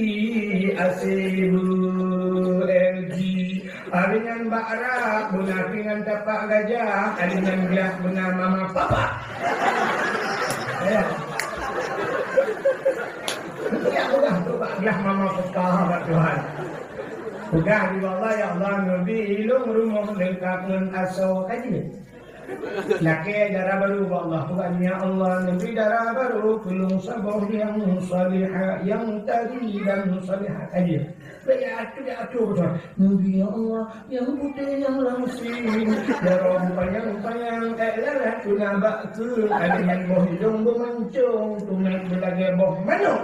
A C beu L G. Alèh nyan bak rak beuna pingan tapak gajah. Alèh nyan glah beuna mama papa. Ya. Nyan peugah tu bak glah mama papa bak Tuhan. Peugah di Allah, "Ya Allah, neubri lôn rumoh leungkap ngon asoe." Ka jeuet. Lakèe dara barô bak Allah. Peugah, "Ya Allah, neubri dara barô keu lôn saboh nyang salihah, nyang tari dan salihah." Ka jeuet. Bèk ya atu, ya atu, beutôi. Neubri, ya Allah, nyang putéh nyang langsing, ya Rabb, panyang-panyang, eh, lalat tuna bak keu, alèh nyan boh idông beumancông, tumet beulagèe boh manok.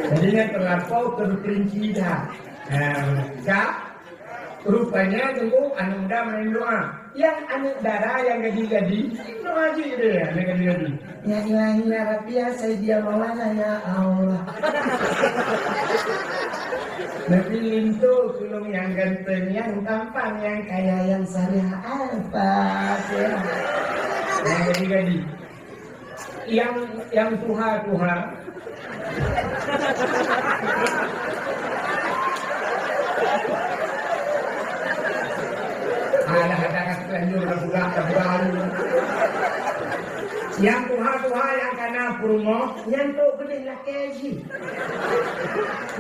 Jadi nyan teulampau teuperinci that. Nah, ka Rupanya teungku aneuk muda meunan doa. Nyang aneuk dara nyang gadih-gadih, doa jih deh aneuk gadih-gadih. Ya Ilahi, ya Rabbi, ya Sayyidi, ya Maulana, ya Allah. Neubri linto keu lôn nyang ganteng, nyang tampan, nyang kaya, nyang saleh. Al-Fatihah. Nyang gadih-gadih. Nyang, nyang tuha-tuha. Alah, ada kat lanjut dah budak, dah baru. Nyang tuha-tuha nyang kana Peurumoh nyan trok keudeh lakée jih.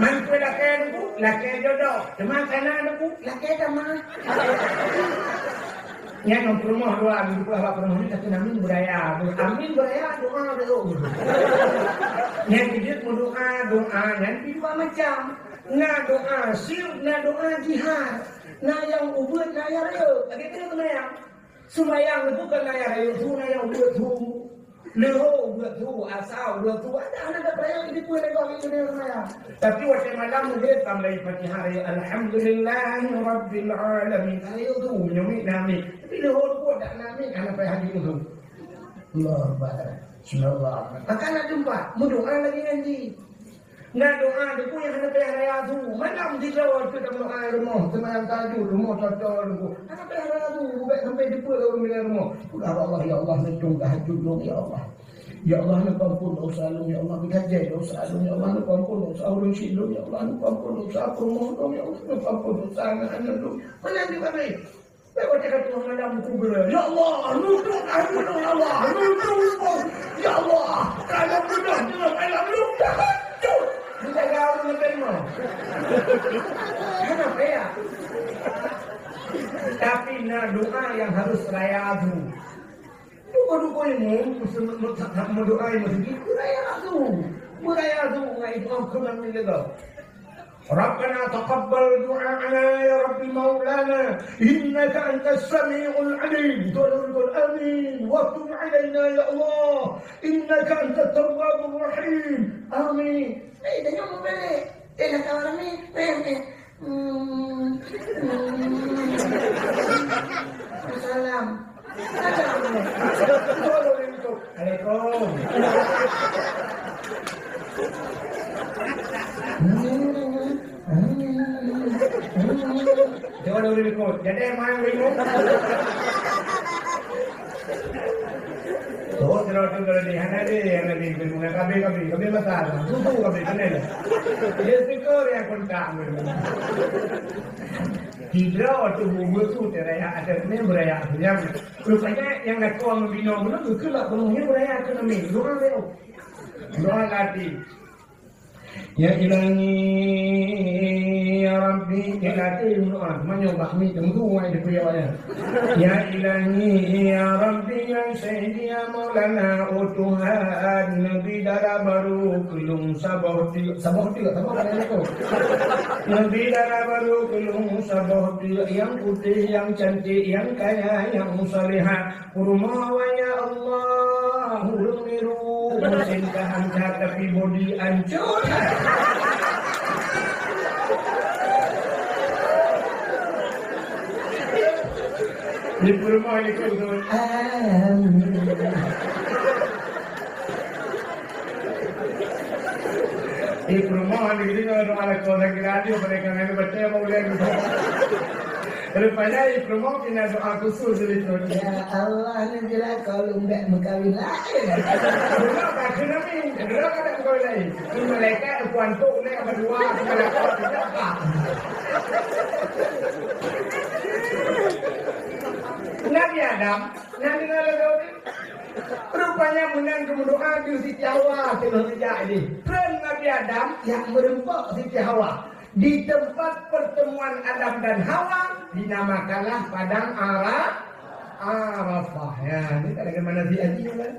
Mantong lakée nunggu, lakée jodoh. Teuma kana nunggu, lakée tamah. Nyan ngon peurumoh dua, meudoa bak peurumoh nyan, kata amin beuraya. Amin beuraya, doa beuraya. Nyan jeuet meudoa, doa nyan dua macam. Na doa sir, na doa jihar. Na nyang ubit, na nyang rayeuk. Lagée nyoe teuma nyang Seumayang nyoe bukon na nyang rayeuk su, na nyang ubit su. Leuho ubit su, asa ubit su. Ada, ada, ada payah di pue lagak itu dia seumayang. Tapi watée malam nyoe tam lagi Fatihah rayeuk, "Alhamdulillahirabbil alamin." Rayeuk su, meunyoe miet na miet. Tapi leuho pue dak na miet, hana payah haji su. Allahu Akbar. Subhanallah. Maka nak jumpa, meudoa lagi nyan jih. Na doa di pue nyang hana payah raya su. Malam sidroe teuh tameudoa rumoh, seumayang tahajud, rumoh cocol nunggu. Hana payah raya su, bèk sampai di pue ureueng milék rumoh. Peugah bak Allah, "Ya Allah, neutulông tahajud lôn, ya Allah. Ya Allah, neupeuampon desya lôn, ya Allah. Neupeuampon desya lôn, ya Allah. Neupeuampon desya ureueng syiek lôn, ya Allah. Neupeuampon desya peurumoh lôn, ya Allah. Neupeuampon desya aneuk-aneuk lôn." Malam di pue. Bèk watée ka teungoh malam meukeubah, "Ya Allah, nutôp aneuk lôn, ya Allah, nutôp lôn, ya Allah, kalau beudôh deungon aneuk lôn, dah hancô." Menjaga ureueng ngon terima. Kenapa ya? Tapi na doa nyang harus raya su. Dukon-dukon ilmu, meudoa ilmu sigi, beuraya su. Beuraya su ngon doa keunan lagèe. Rabbana taqabbal du'a'ana ya Rabbi maulana, innaka antas sami'ul alim. Doa dukon, amin. Wa tub alaina ya Allah, innaka antat tawwabur rahim. Amin. Eh, tanya mau balik. Eh, nak tahu amin. Eh, eh. Hmm. Hmm. Salam. Salam. Assalamualaikum. Cuba dulu ikut. Jadi main rimut. Oh, terus tu kalau di hana deh, hana deh, kena kabe, kabe, kabe masalah. Susu kabe, kena. Dia speaker yang kontak. Sidroe teuh bubuet su teuraya adat mé beuraya seunang. Rupanya nyang lakoe ngon binoe bunoe geukheun bak bunoe nyoe beuraya keunoe mé. Dua lé. Dua lati. Ya Ilahi, ya Rabbi, ya Ilahi, doa. Meunyoe bak mi teumeung ai di kuyok nyan. Ya Ilahi, ya Rabbi, ya Sayyidi, ya Maulana, oh Tuhan, neubi dara barô keu lôn saboh teuk, saboh teuk, saboh teuk. Neubi dara barô keu lôn saboh teuk, nyang putéh, nyang cantik, nyang kaya, nyang salihah. Peurumoh awak, ya Allah, ureueng miru, mesin ka hanca tapi bodi ancô. Di peurumoh di situ. Amin. Di peurumoh di situ, kalau ada kau lagi radio, mereka nak baca apa boleh. Rupanya di peurumoh kena doa khusus di situ. Ya Allah, ni bila kau lembek mengkawin lain. Belum tak kena ni, belum ada mengkawin lain. Ni malaikat, puan tu, ni apa dua, malaikat tidak apa. Nabi Adam, Nabi Adam, rupanya meunan geumeudoa di Siti Hawa, teuh sejak jih. Treun Nabi Adam, nyang meureumpok Siti Hawa. Di tempat pertemuan Adam dan Hawa, dinamakanlah Padang Ara-, Arafah. Ya, ni tak ada mana si Haji kan?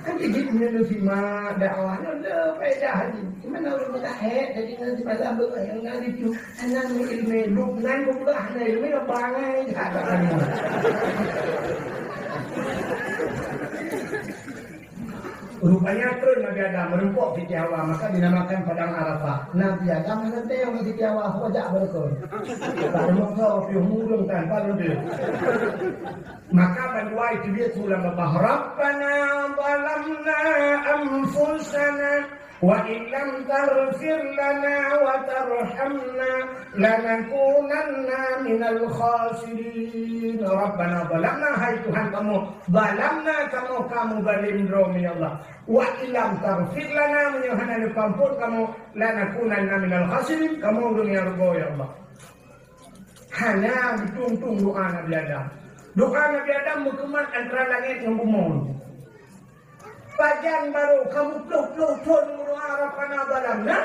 Kan jadi punya lu simak dakwah, lu le faedah ni. Di mana orang muda head, jadi nanti malam tu yang ngaji tu, anak ni ilmu, lu nan buka na ilmu, yang bangai, tak ada ilmu. Rupanya treun Nabi Adam meureumpok Siti Hawa, maka dinamakan Padang Arafah. Nabi Adam hana teuh ngon Siti Hawa, ho jak beureukoh. Tak ada masa, piôh murung tan, palu dia. Maka bandua itu dia sulam babah, "Rabbana zalamna anfusana wa illam taghfir lana wa tarhamna lanakunanna minal khasirin." Rabbana zalamna, hai Tuhan kamoe, zalamna kamoe, kamoe zalim droe, ya Allah. Wa illam taghfir lana, meunyoe hana neupeuampon kamoe, lanakunanna minal khasirin, kamoe ureueng nyang rugoe, ya Allah. Hana geutung-tung doa Nabi Adam. Doa Nabi Adam meukeumat antara langét ngon bumoe. Pajan barô kamoe ploh-ploh thon meudoa Rabbana zalamna,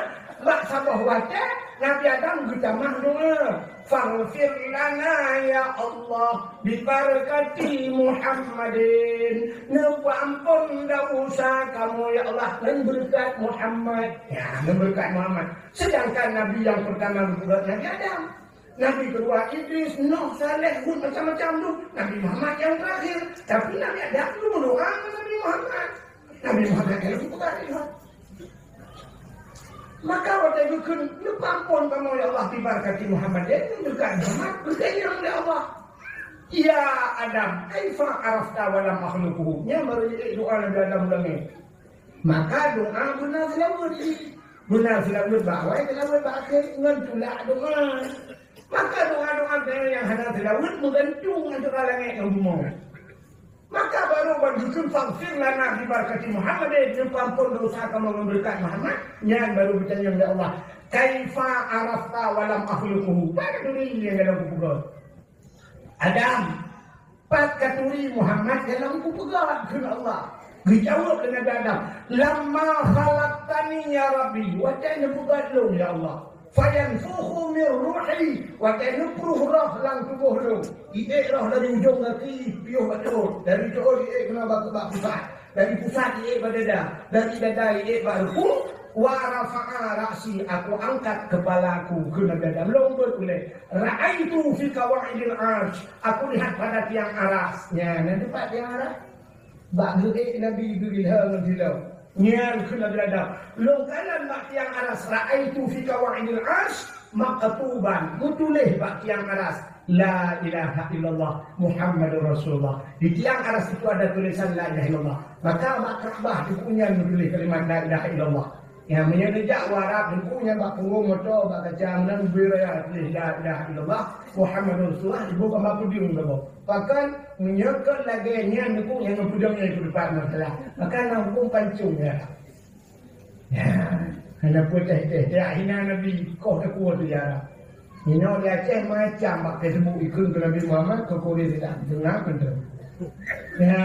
bak saboh watée Nabi Adam geutamah doá, "Faghfir lana ya Allah bibarakati Muhammadin." Neupeuamphon desya kamoe ya Allah ngon beureukat Muhammad. Ya, ngon beureukat Muhammad. Sedangkan nabi nyang peurtama geupeugöt Nabi Adam. Nabi keudua Idris, Nuh, Saleh, Hud, macam-macam tu. Nabi Muhammad nyang teurakhir. Tapi Nabi Adam tu meudoá ngon Nabi Muhammad. Nabi Muhammad nyang geupeugah lé Tuhan. Maka watée geukheun, "Neupeuamphon kamoe ya Allah bibarakati Muhammad," ya, ngon beureukat Muhammad, geutanyong lé Allah, "Ya Adam, kaifa arafta wa lam akhluqhu?" Nyan barô jiék doá Nabi Adam ulang nyoe. Maka doá beuna seulaweuet jih. Beuna seulaweuet bak awai, seulaweuet bak akhé ngon tulak doá. Maka doá-doá geutanyoe nyang hana seulaweuet meugantung antara langét ngon bumoe. Maka barô ban geukheun, "Faghfir lana bibarakati Muhammadin," neupeuamphon desya kamoe ngon beureukat Muhammad, nyan barô geutanyong lé Allah, "Kaifa arafta wa lam akhluqhu?" Pat katuri nyang ka lôn kupeugöt. Adam, pat katuri Muhammad nyang lôn kupeugöt, kheun Allah. Geujaweueb lé Nabi Adam, "Lamma khalaqtani ya Rabbi," watée neupeugöt lôn ya Allah. "Fayanfukhu min ruhi," watée neupruh roh lam tuboh lôn. Iék roh dari ujong gaki piôh bak rhot, dari rhot iék keunoe bak, bak pusat. Dari pusat iék bak dada, dari dada iék bak ruku, wa rafa'a ra'si, aku angkat kepalaku, kheun Nabi Adam, lôn beuet ulée. Ra'aitu fi qawa'idil 'arsy, aku lihat pada tiang aras. Nyan, na teumpat tiang aras? Bak geuék Nabi geuilham ngon silop. Nyan kheun Nabi Adam, lôn kalon bak tiang aras, ra'aitu fi qawa'idil 'arsy maktuban, meutuléh bak tiang aras, "La ilaha illallah Muhammadur Rasulullah." Di tiang aras itu ada tulisan "La ilaha illallah." Maka bak Ka'bah teungku nyan meutuléh kalimat "La ilaha illallah." Nyang meunyoe neujak u Arab teungku nyan bak punggong moto, bak kaca meunan bri raya tuléh "La ilaha illallah Muhammadur Rasulullah", iboh bak podium saboh. Pakon meunyoe kon lagée nyan teungku nyang ngon podium nyan ikut teumpat masalah. Maka na hukôm pancong ya. Ya, hana peue teh-teh, jak hina Nabi, koh teukuah tu ya. Inoe di Aceh macam bak Facebook ikheun keu Nabi Muhammad, keu Korea Selatan, deungon mantong. Ya,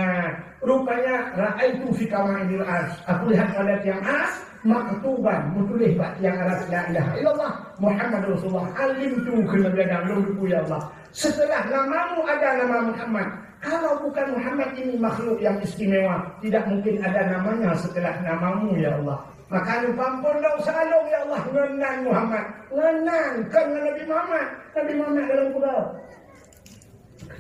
rupanya ra'aitu fi qawa'idil 'arsy. Aku lihat pada tiang aras, maktuban, meutuléh bak tiang aras, "La ilaha illallah Muhammadur Rasulullah." Alimtu kheun Nabi Adam, lôn teupeu ya Allah. Setelah namamu ada nama Muhammad. Kalau bukan Muhammad ini makhluk yang istimewa, tidak mungkin ada namanya setelah namamu, ya Allah. Maka neupeuamphon desya lôn, ya Allah, ngon nan Muhammad. Ngon nan, kon ngon Nabi Muhammad. Nabi Muhammad dalam kubur.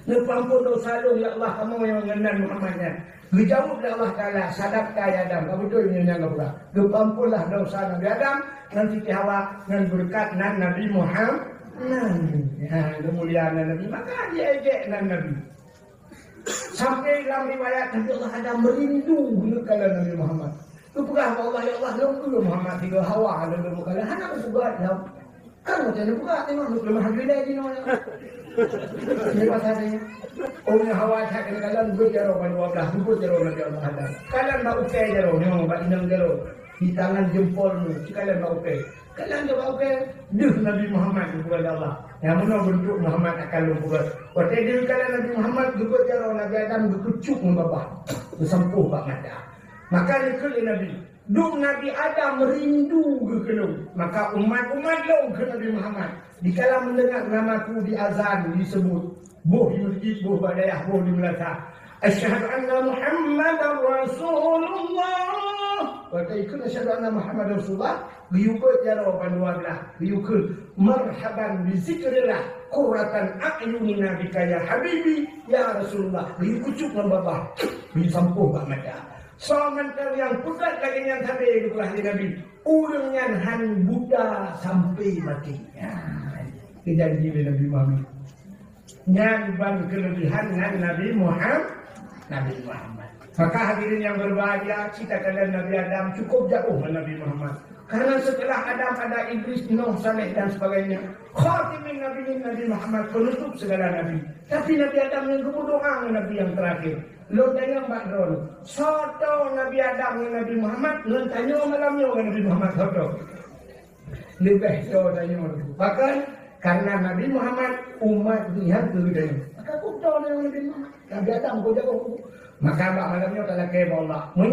Neupeuamphon desya lôn, ya Allah, kamoe nyang ngon nan Muhammad nyan. Geujaweueb lé Allah Taala, "Sadaqta ya Adam, ka beutôi nyoe nyang geupeugah." Geupeuamphonlah desya Nabi Adam ngon Siti Hawa ngon beureukat nan Nabi Muhammad. Ha, geumulia nan Nabi, maka jiék-ék nan Nabi. Sampai lam riwayat Nabi Allah Adam merindu neukalon Nabi Muhammad. Geupeugah bak Allah, "Ya Allah, lôn keu Muhammad sigoe Hawa lôn lôn kalon, hana kupeugah lom." Kan macam mana buka tengok, lu kelemah gila jinoe. Ini pasal saya. Oh, ni Hawa cak kena kalon, buat jaroe ban dua belas, buat jaroe Nabi Allah Adam. Kalon bak ukai jaroe, nyoe bak inong jaroe. Di tangan jempol ni, kalon bak ukai. Kalon bak ukai, deuh Nabi Muhammad bukan Allah. Yang mana bentuk Muhammad akan lu buat. Waktu dia kalon Nabi Muhammad, geubeuet jaroe Nabi Adam, geukucuk ngon babah. Geusampôh bak mata. Maka dikheun lé Nabi, Dum Nabi Adam rindu geukeulong, maka umat-umat lôn keu Nabi Muhammad. Dikala mendengar namaku diazan, disebut, boh di meuseujid, boh bak dayah, boh di meunasah, "Asyhadu anna Muhammadar Rasulullah." Watée ikheun, "Asyhadu anna Muhammadar Rasulullah," geuyue beuet jaroe ban dua blah, geuyue kheun, "Marhaban bi zikrillah, qurratan a'yunina bika ya habibi, ya Rasulullah." Geuyue kucuk ngon babah, geuyue sampôh bak mata. Soe mantong nyang peugah lagée nyan sabe geupeugah lé Nabi, ureuëng nyan hán buta sampai maté. Nyan, geujanji lé Nabi Muhammad. Nyan ban keuleubihan ngon Nabi Muham-, Nabi Muhammad. Maka hadirin yang berbahagia, cerita kalian Nabi Adam cukup jauh ngon Nabi Muhammad. Karena setelah Adam ada Idris, Nuh, Saleh dan sebagainya. Khatimin Nabiyyin Nabi Muhammad, penutup segala nabi. Tapi Nabi Adam nyang geupeudoa ngon Nabi nyang terakhir. Lôn tanyong bak droeneuh, soe toe Nabi Adam ngon Nabi Muhammad, lôn tanyoe malam nyoe ngon Nabi Muhammad, soe toe? Leubeh toe tanyoe. Bahkan, karena Nabi Muhammad, umat nyan keu geutanyoe. Maka peue toe ngon Nabi Muhammad? Nabi Adam peue jaweueb? Maka bak malam nyoe talakée bak Allah. Meunyoe